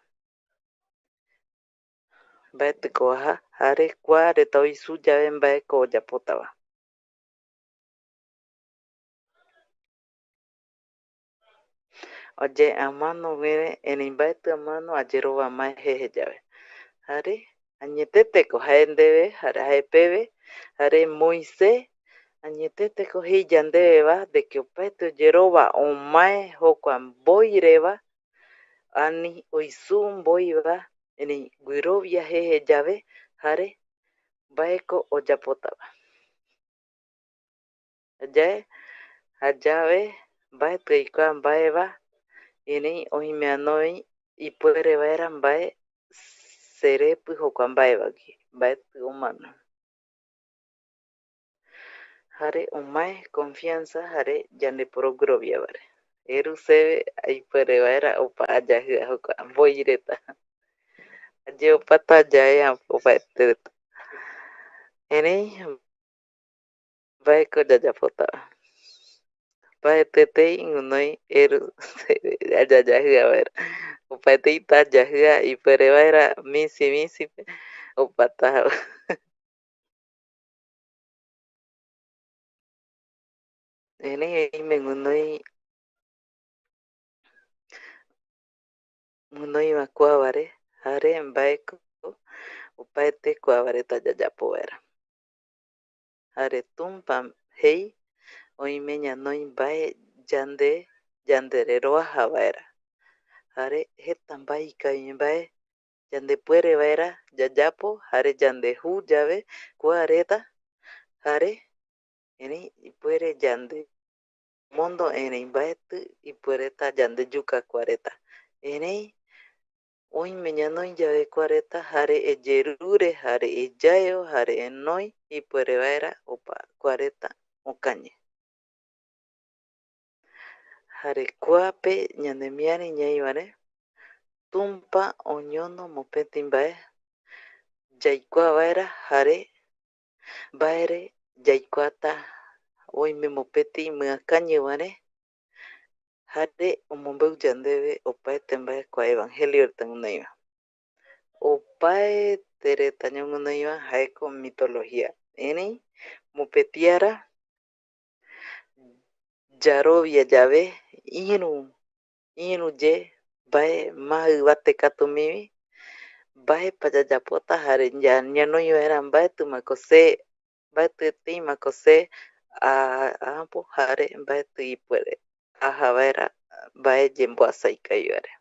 mbaetiko oaja, jare kua reta oisu yave mbaeko oyapotava. Oye amano guere, erei mbaeti amano ayerova mae jeje yave. Jare añeteteko jae ndeve, jare jae peve, jare Moisés añeteteko jei yandeveva de que opaete oyerova omae jokua mboi reva, ani oisu mboiva, erei guirovia jeje yave, jare mbaeko oyapotava. Jayae, jayave mbaeti aikua mbaeva, erei oime anoi ipuere vaera mbae serepi jokua mbaevagui. mbaetɨ omano. Jare omae confianza jare yande porogurovia vare. Eru seve aipuere vaera opa ayajia jokua voi reta. Ayeopata yae opaete reta. Erei mbaeko yayapota? Opaete tei guinoi eru seve ayajia vaera. Opaeteita ayajia ipuere vaera misi misipe opata. Erei oime guinoi, guinoiva kuavare, jare mbaeko opaete kuava reta yayapo vaera. Jare Tumpa jei, oime ñanoi mbae yande, yandereroaja vaera. Jare jeta mbae ikavi mbae yandepuere vaera yayapo, jare yande juu yave kua reta, jare erei ipuere yande mondo, erei mbaetɨ ipuereta yande yuka kua reta. Erei oime ñanoi yave kua reta, jare eyerure, jare eyaeo, jare enoi ipuere vaera opa kua reta okañi. Jare kuape ñanemiari ñaivare, Tumpa oñono mopetï mbae yaikua vaera, jare mbaere yaikuata oime mopetï miakañi vare, jare omombeu yandeve opaete mbae kua evangelio reta guinoiva. Opaete reta ñoguinoiva jaeko mitología, erei mopetï ara yarovia yave iru, iru ye mbae ma ivate katu mimi, mbaepa yayapota jare ya-, ñanoi vaera mbaetɨmako se, mbaetɨ eteimako se a-, apo jare mbaetɨ ipuere aja vaera mbae yemboasa ikavi vaere.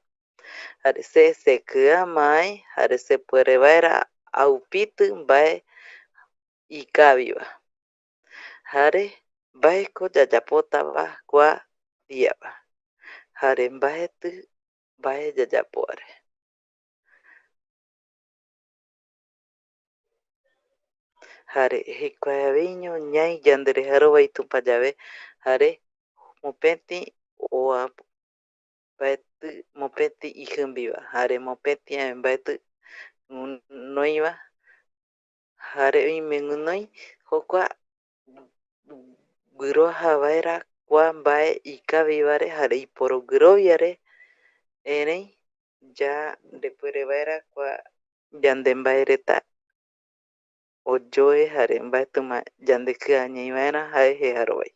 Jare se, sekɨama ai, jare sepuere vaera aupitɨ mbae ikaviva. Jare mbaeko yayapotava kua diava. Jare mbaetɨ mbae yayapo vare. Jare jekuaeaveiño ñai yanderejarovai Tumpa yave, jare mopetï oa-, mbaetɨ, mopetï ijimbiva, jare mopetï mbaetɨ guinoiva, jare oime guinoi jokua guiroaja vaera kua mbae ikavi vare jare iporoguiroviare, erei yandepuere vaera kua yande mbae reta oyoe jare mbaetɨma yandekɨa ñai vaera jae jejarovai.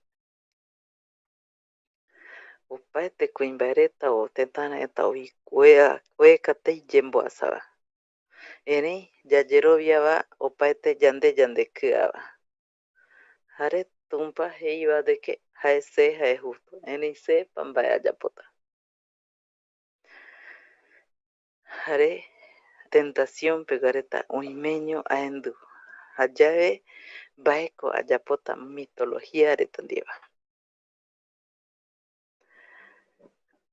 Opaete kuimbae reta o tëta reta oikuea, oeka tei yemboasava. Erei yayeroviava opaete yande yandekɨava. Jare Tumpa jeiva de que jae se jae justo, erei sepa mbae ayapota. Jare tentación pegua reta oimeño aendu. Jayave mbaeko ayapota mitología reta ndieva.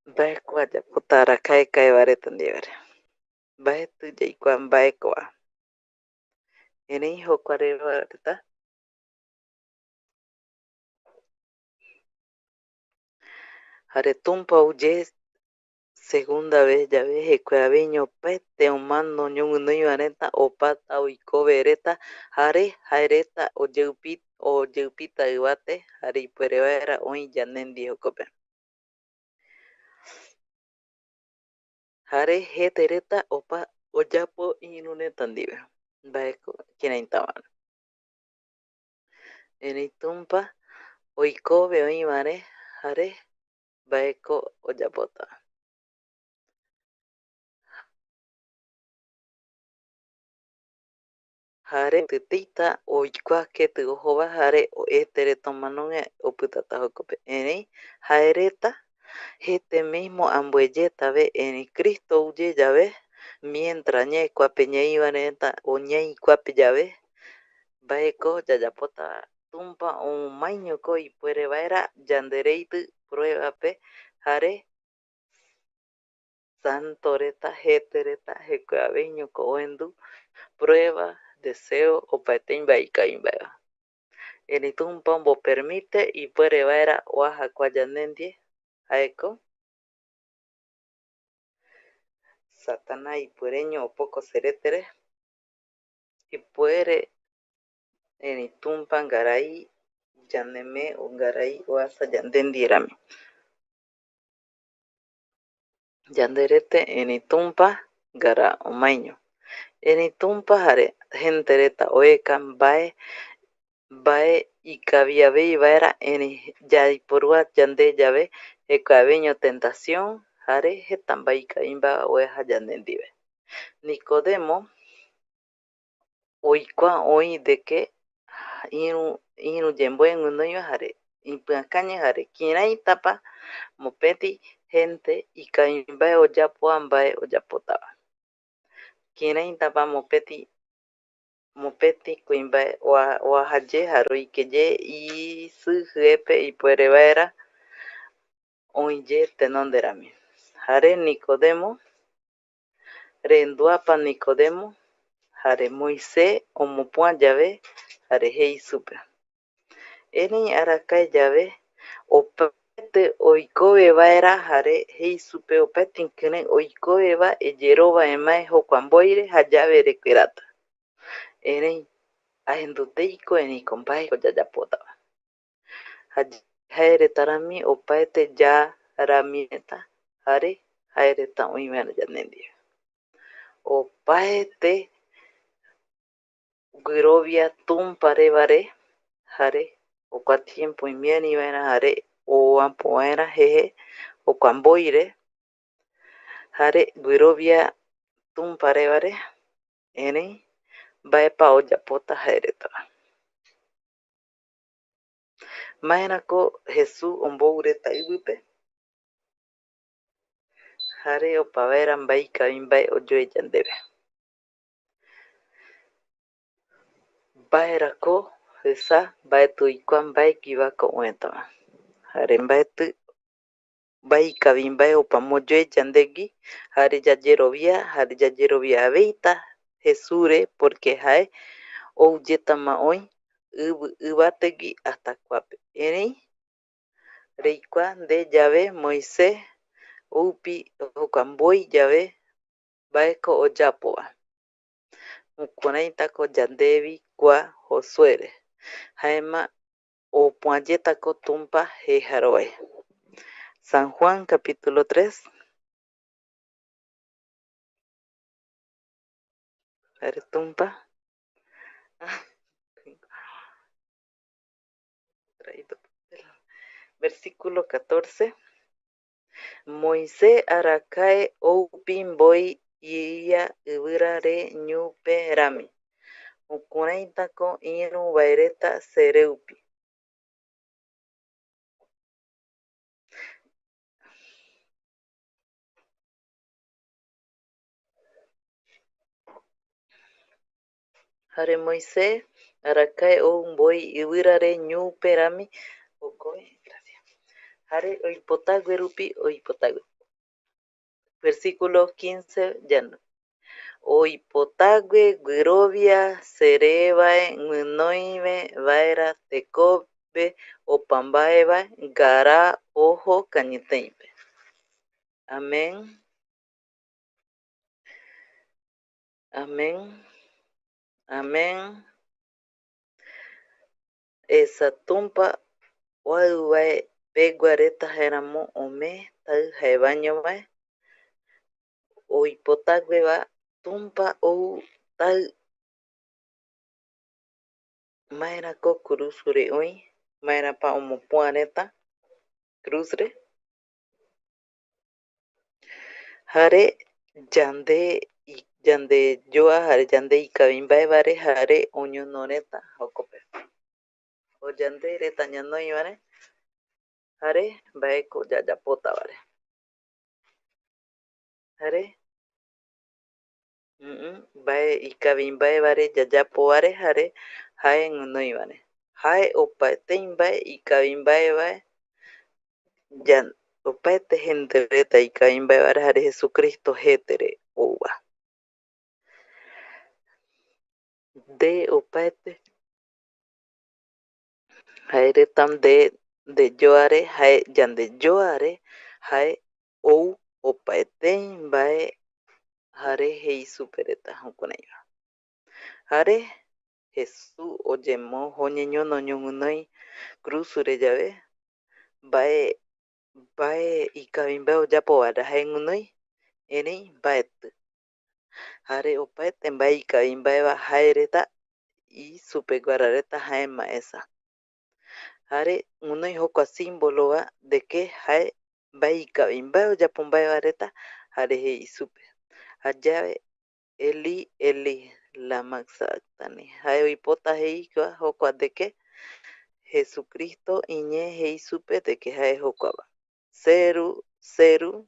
Mbaeko ayapota arakae kaeva reta ndievare. Mbaetɨ yaikua mbaekova. Erei jokua reva reta. Jare Tumpa ou ye segunda vez yave, jekuaeveiño opaete omano ñoguinoiva reta, opata oikove reta, jare jae reta oyeupi-, oyeupita ivate, jare ipuere vaera oï yande ndie jokope. Jare jete reta opa oyapo iru reta ndive, mbaeko kiraitava. Erei Tumpa oikove oïvare jare mbaeko oyapota. Jare tɨtëita oikua ketɨ ojova jare oete reta omanogue opitata jokope. Erei jae reta jete mismo ambueyetave, erei Cristo ou ye yave, mientras ñae kuape ñaiva reta o ñai kuape yave, mbaeko yayapota Tumpa omaiñoko ipuere vaera yandereitɨ pruebape jare santo reta, jete reta, jekuaeveiñoko oendu prueba deseo opaetei mbae ikavi mbaeva. Erei Tumpa ombopermite ipuere vaera oaja kua yande ndie, jaeko Satanás ipuereño opoko seretere, ipuere, erei Tumpa ngarai ñanemee o ngarai oasa yande ndie rami. Yanderete, erei Tumpa ngara omaiño. Erei Tumpa jare gente reta oeka mbae, mbae ikaviavei vaera, erei yaiporua yande yave, jekuaeveño tentación, jare jeta mbae ikavi mbae oeja yande ndive. Nicodemo oikua oï de que iru, iru yemboe guinoiva jare ipɨakañi jare kiraitapa mopeti gente ikavi mbae oyapova mbae oyapotava. Kiraitapa mopeti, mopeti kuimbae oa-, oaja ye jare oike ye isɨ jɨepe ipuere vaera oï ye tenonde rami. Jare Nicodemo, renduapa Nicodemo, jare Moisés omopua yave, jare jei supe. Erei arakae yave, opaete oikove vaera, jare jei supe opaete ikirei oikove va, eyerovia emae jokua mboire, jayave rekuerata. Erei aendu teiko, ereiko mbaeko yayapotava. Ja-, jae reta rami opaete ya rami reta, jare jae reta oï vaera yande ndie. Opaete guirovia Tumpa revare, jare jokua tiempo imiari vaera, jare oapo vaera jeje jokua mboire, jare guirovia Tumpa revare, erei mbaepa oyapota jae retava. Maerako Jesús ombou reta ivɨpe, jare opa vaera mbae ikavi mbae oyoe yandeve. Mbaerako esa mbaetɨ oikua mbaeguivako oëtava, jare mbaetɨ mbae ikavi mbae opa omboyoe yandegui, jare yayerovia, jare yayerovia aveita Jesúsre, porque jae ou yetama oï ɨvɨ yvategui hasta kuape. Erei reikua nde yave Moisés oupi jokua mboi yave mbaeko oyapova. Jukuräitako yandegui kua Josuére, jaema opuäyetako Tumpa jejarovai. San Juan capítulo tres. Jare Tumpa. Versículo catorce. Moisés arakae oupi mboi ia yvyra re ñupe rami. Jukuräitako ïru vae reta che reupi. Jare Moisés arakae ou mboi yvyra re ñupe rami, jokoi, gracias. Jare oipotague rupi, oipotague. Versículo quince, yano. Oipotague guirovia cherevae guinoive vaera tekope opa mbaevae ngara ojo kañyteĩpe. Amén. Amén. Amén. Esa Tumpa oaɨu vae pegua reta, jaeramo omee taɨ jaevaño vae, oipotagueva Tumpa ou taɨ. Maerako kurusure oï, maerapa omopua reta cruzre. Jare yande, yande yoa, jare yande ikavi mbae vare, jare oñono reta jokope. O yande reta ñanoi vare, jare mbaeko yayapota vare. Jare, mm, mbae ikavi mbae vare yayapo vare, jare jae guinoi vare. Jae opaetei mbae ikavi mbae vae, ya-, opaete gente reta ikavi mbae vare, jare Jesucristo jetere ouva. Nde opaete jae reta nde, nde yoare, jae yande yoare, jae ou opaetei mbae, jare jei supe reta jukuraiva. Jare Jesús oyemo-, oñeñono ñoguinoi cruzre yave, mbae, mbae ikavi mbae oyapo vaera jae guinoi, erei mbaeti. Jare opaete mbae ikavi mbaeva jae reta isupeguara reta jaema esa. Jare guinoi jokua símbolova de que jae mbae ikavi mbae oyapo mbaeva reta, jare jei supe. Jayave, Elí, Elí, lama sabactani. Jae oipota jeigua jokua de que Jesucristo iñee jei supe de que jae jokuava. Seru, seru.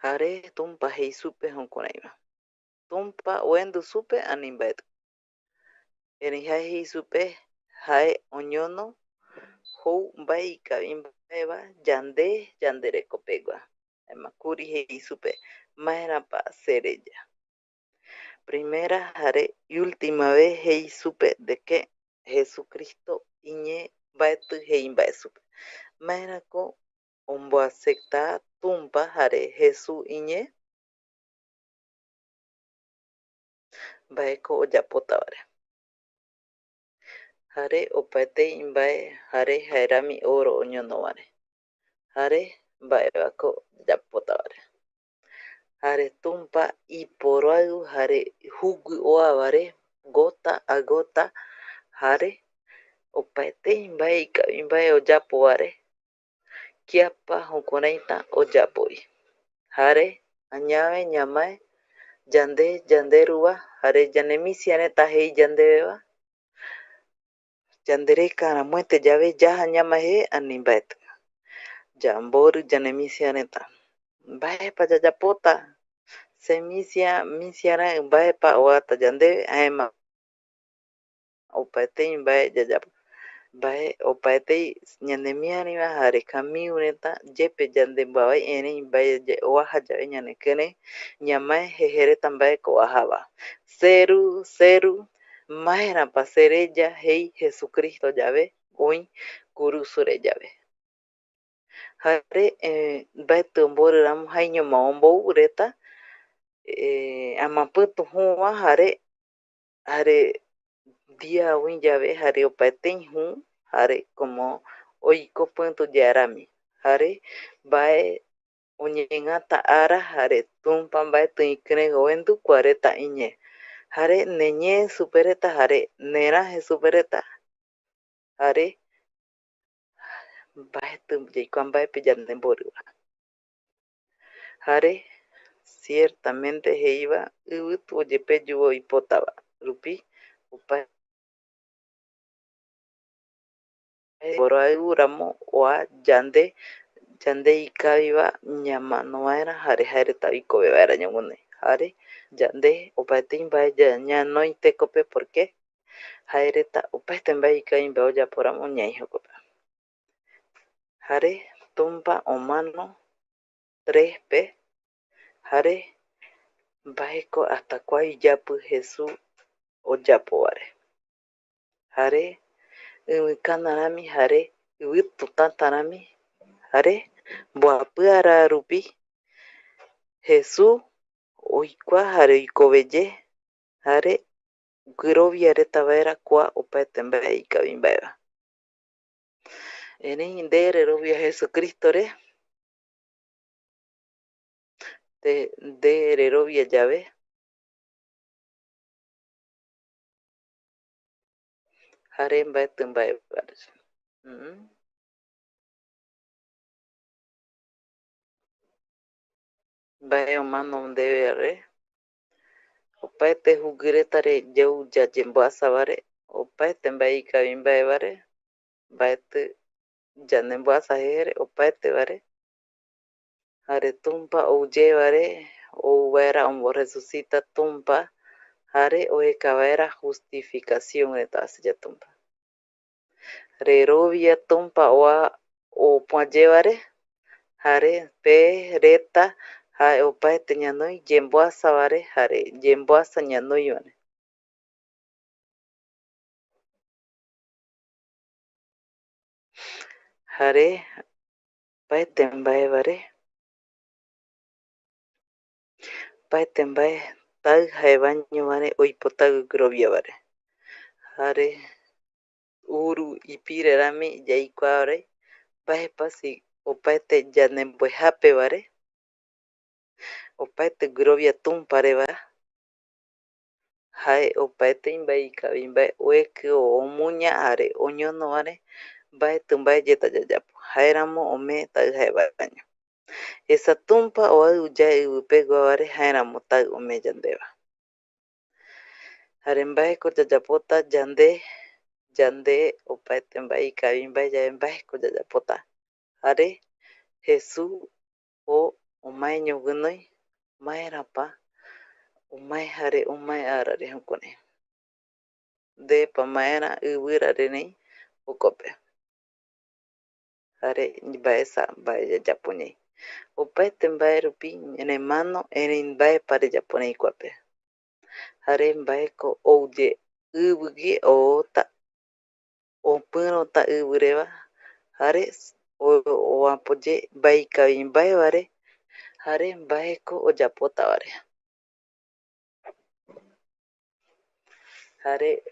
Jare Tumpa jei supe jukuraiva. Tumpa oendu supe ani mbaeti. Erei jae jei supe, jae oñono jou mbae ikavi mbaeva yande, yande rekopegua. Jaema kuri jei supe, maerapa sereya. Primera jare última vez jei supe de que Jesucristo iñee mbaeti jei mbae supe. Maerako omboacepta Tumpa jare Jesús iñee? Mbaeko oyapota vare. Jare opaetei mbae, jare jaerami oro oñono vare. Jare mbaevako yapota vare. Jare Tumpa iporoaiu jare jugui oa vare gota a gota, jare opaetei mbae ikavi mbae oyapo vare, kiapa jukuraita oyapo vi. Jare añave ñamae yande yanderuva, jare ñane misia reta jei yandeveva, yandereka aramuete yave yaja ñamae je ani mbaeti. Yambori ñane misia reta. Mbaepa yayapota? Se misia, misia rai mbaepa oata yandeve, jaema opaetei mbae yayapo, mbae opaetei ñanemiariva jare kamiu reta yepe yande mboavai, erei mbae oaja yave ñanekirei ñamae jeje reta mbaeko oajava. Seru, seru, maerapa sereya jei Jesucristo yave oi kurusure yave. Jare, eh, mbaeti ombori ramo, jaeñoma ombou reta, eh, amapiti jüva jare, jare día oi yave jare opaetei jü, jare como oiko piti yae rami, jare mbae oñegata ara jare Tumpa mbaeti ikirei oendu kua reta iñee, jare neñee supe reta jare neraje supe reta, jare mbaeti yaikua mbaepe yandemboriva. Jare ciertamente jeiva, ivitu oyepeyu oipotava rupi, opa-, mboroaiu ramo oa yande, yande ikaviva ñamano vaera jare jaereta oikove vaera ñoguinoi. Jare yande opaetei mbae ya-, ñanoi tekope, porque jaereta opaete mbae ikavi mbae oyapo ramo ñai jokope. Jare Tumpa omano tres pe, jare mbaeko hasta kua iyapi Jesús oyapo vare. Jare ivikana rami, jare ivitu tata rami, jare mboapi ara rupi Jesús oikua jare oikove ye, jare guirovia reta vaera kua opaete mbae ikavi mbaeva. Erei nde rerovia Jesucristo re, nde, nde rerovia yave, jare mbaeti mbae vare. Mm. Mbae omano ndeveva re, opaete jugui reta re yau yayemboasa vare, opaete mbae ikavi mbae vare, mbaeti yandemboasa jeje re, opaete vare. Jare Tumpa ou ye vare, ou vaera omborresucita Tumpa, jare oeka vaera justificación reta, así ya Tumpa. Rerovia Tumpa oa opoa ye vare, jare pe reta, Jae opaete ñanoi yemboasa vare jare yemboasa ñanoi vare. Jare opaete mbae vare, opaete mbae tai jaevaño vare oipotague guirovia vare. Jare uru ipire rami yaikua vare, mbaepa si opaete yande mboejape vare, opaete guirovia Tumpa reva, jae opaetei mbae ikavi mbae oeki o omuña jare oñono vare, mbaeti mbae yeta yayapo, jaeramo omee tai jaevaño. Esa Tumpa oaiu yae ivipegua vare, jaeramo tai omee yandeva. Jare mbaeko yayapota yande, yande opaete mbae ikavi mbae yave, mbaeko yayapota. Jare Jesús o omaeño guinoi, maerapa omae jare omae arare jukurai. Ndepa maera ivira rerei jokope. Jare mbaesa mbae yayapo ñai. Opaete mbae rupi ñanemano, erei mbaepa reyapo rei kuape. Jare mbaeko ou ye ivigui oota, opirota ivireva, jare o-, oapo ye mbae ikavi mbae vare, jare mbaeko oyapota vare. Jare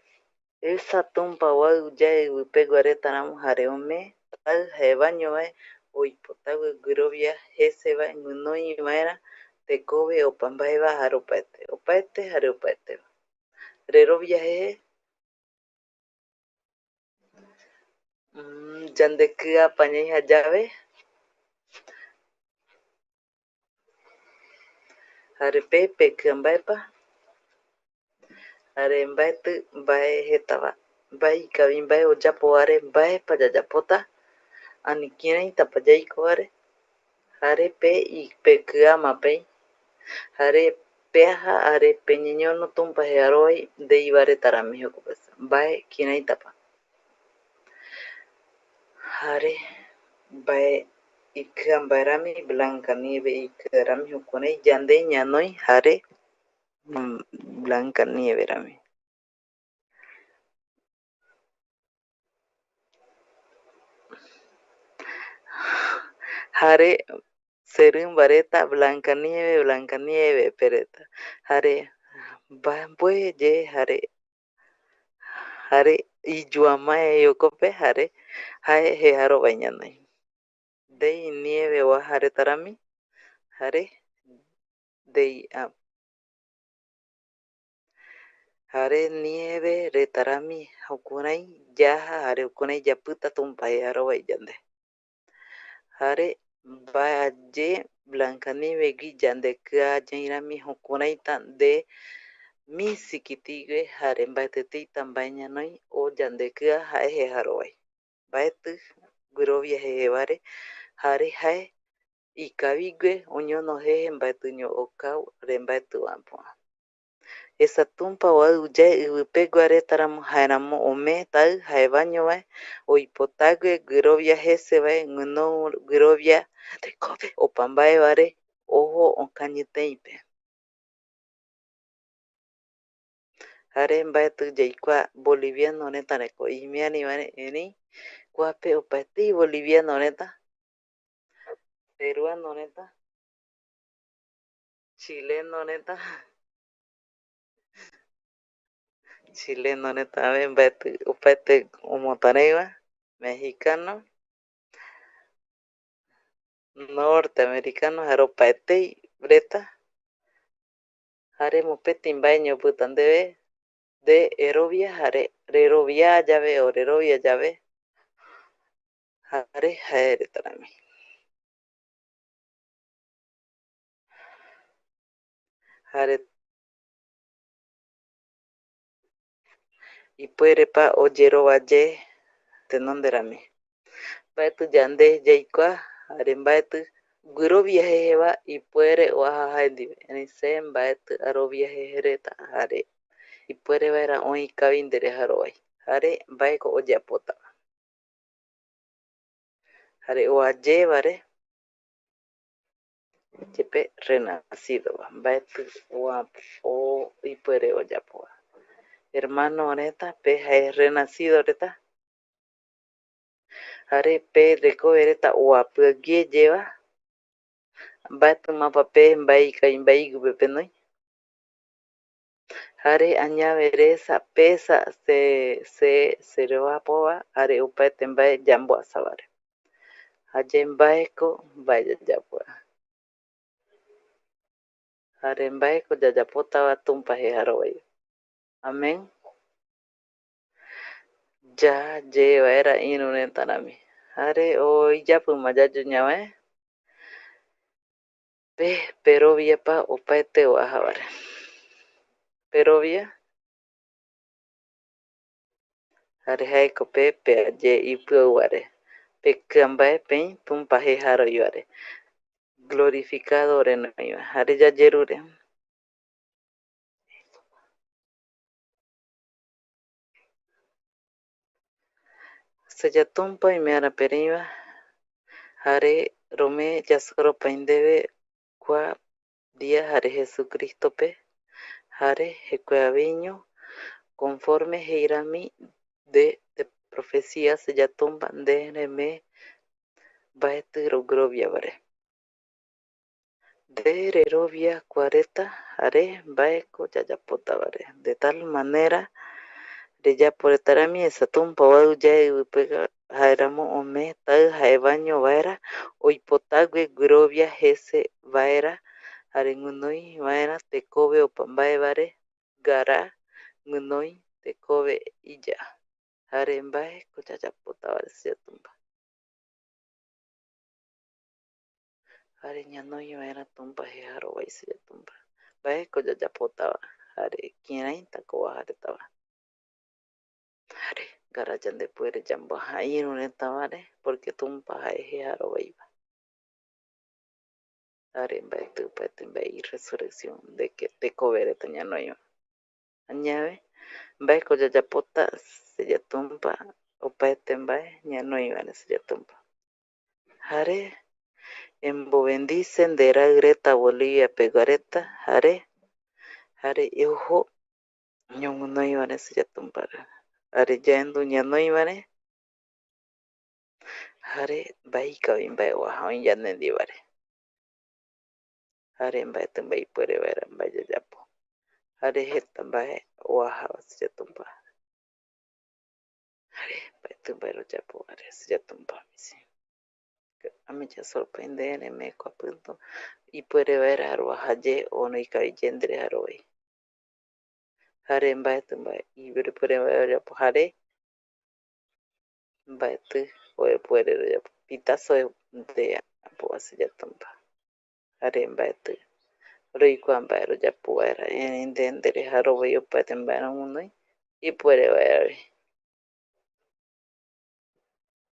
esa Tumpa oaiu yae ivipegua reta ramo jare omee tai jaevaño vae oipotague guirovia jese vae guinoi vaera tekove opa mbaeva jare opaete, opaete jare opaeteva. Rerovia jeje, mm, yande kiapa ñaiva yave, jare pe, pe kia mbaepa, jare mbaeti mbae jetava, mbae ikavi mbae oyapo vare, mbaepa yayapota, ani kiraitapa yaiko vare, jare pe i-, pe kiama pei, jare peaja, jare peñeñono Tumpa jearovai ndeiva reta rami jokope, mbae kiraitapa. Jare mbae ikia mbae rami, Blanca Nieve ikia rami, jukurai yande ñanoi jare, mm, Blanca Nieve rami. Jare serɨmba reta, Blanca Nieve, Blanca Nieve pe reta. Jare mbae-, mbue ye jare, jare iyuamae jokope, jare jae jejarovai ñanoi. Ndei nieve oaja reta rami, jare ndei, a, jare nieve reta rami, jukurai yaja, jare jukurai yapita Tumpa jejarovai yande. Jare mbae ye Blanca Nieve gui yande kia ñai rami, jukuraita nde misi kitigue, jare mbaetiteita mbae ñanoi o yande kia jae jejarovai. Mbaeti guirovia jeje vare, jare jae ikavigue oñono jeje mbaetiño okau, jare mbaeti oapo. Esa Tumpa oaiu yae ivipegua reta ramo, jaeramo omee tai jaevaño vae oipotague guirovia jese vae, guinou guirovia tekove opa mbae vare ojo okañiteipe. Jare mbaeti yaikua boliviano reta reko imiari vare, erei kuape opaetei boliviano reta, peruano reta, chileno reta, chileno reta ave mbaeti opaete omotareiva, mexicano, norteamericano, jare opaetei reta, jare mopeti mbae ñopita ndeve, nde erovia jare rerovia yave o rerovia yave, jare jae reta rami. Jare ipuerepa oyerova ye tenonde rami. Mbaeti yande yaikua, jare mbaeti guirovia jejeva ipuere oaja jae ndive. Erei se mbaeti arovia jeje reta, jare ipuere vaera oe ikavi nde rejarovai. Jare mbaeko oyeapota. Jare oa ye vare, Yepe renacido va, mbaetɨ oa-, o-, ipuere oyapo va. Hermano reta, pe jae renacido reta. Jare pe rekove reta oapɨaguie yeva, mbaetɨmapa pe mbae ikavi mbae iguipe penoi. Jare añave resa, pesa se, se, se roapova, jare opaete mbae yamboasa vare. Jayae mbaeko mbae yayapova. Jare mbaeko yayapotava Tumpa jejarovaiva. Amén. Ya ye vaera ïru reta rami. Jare o iyapɨma yayu ñavae, pe, peroviapa opaete oaja vare. Perovia, jare jaeko pe, pe aye ipɨau vare, pe kɨa mbae peï Tumpa jejarovivare, glorificado renoiva, jare yayerure. Señor Tumpa, oime ara pereĩva, jare romee yasoropai ndeve kua día jare Jesucristo-pe, jare jekuaeño conforme jei rami de, de profecía, Señor Tumpa, nde remee mbaetɨ roguerovia vare. Nde rerovia kua reta, jare mbaeko yayapota vare. De tal manera reyapo reta rami, esa Tumpa oau yae ivipegua, jaeramo omee Taɨ jaevaño vaera oipotague guerovia jese vaera, jare guinoi vaera tekove opa mbae vare, ngara guinoi tekove iya. Jare mbaeko yayapota vare, Señor Tumpa. Jare ñanoi vaera Tumpa jejarovai, Señor Tumpa. Mbaeko yayapotava, jare kiraitako oaja retava. Jare ngara yandepuere yamboaja ïru reta vare, porque Tumpa jae jejarovaiva. Jare mbaetɨ opaete mbae irresurrección de que tekove reta ñanoiva. Añave, mbaeko yayapota, Señor Tumpa, opaete mbae ñanoivare, Señor Tumpa. Jare embobendice nde raɨ reta Bolivia pegua reta, jare, jare ojo ñoguinoivare, Señor Tumpa, jare yaendu ñanoivare, jare mbae ikavi mbae oaja oï yande ndievare. Jare mbaetɨ mbae ipuere vaera mbae yayapo. Jare jeta mbae oajava, Señor Tumpa. Jare mbaetɨ mbae royapo vare, Señor Tumpa misi. Ami yasoropai nde remee kua pɨtu, ipuere vaera roaja ye, o roikavi ye nde rejarovai. Jare mbaetɨ mbae ipuere vaera oyapo, jare mbaetɨ oepuere royapo, pitazo de apova, Señor Tumpa. Jare mbaetɨ roikua mbae royapo vaera, erei nde nderejarovai opaete mbae roguinoi, ipuere vaeravi.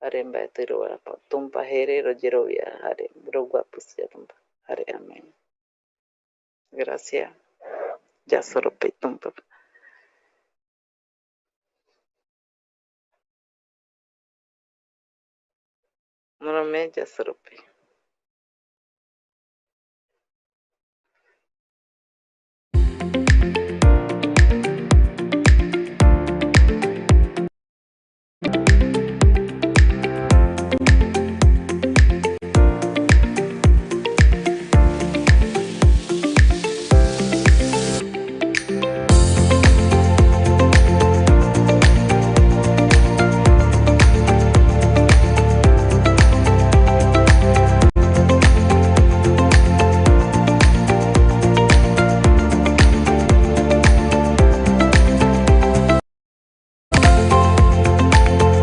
Jare mbaetɨ roguarapa Tumpa jere royerovia, jare roguapɨ, Señor Tumpa. Jare amén. Gracias. Yasoropai Tumpa. Ñoromee yasoropai.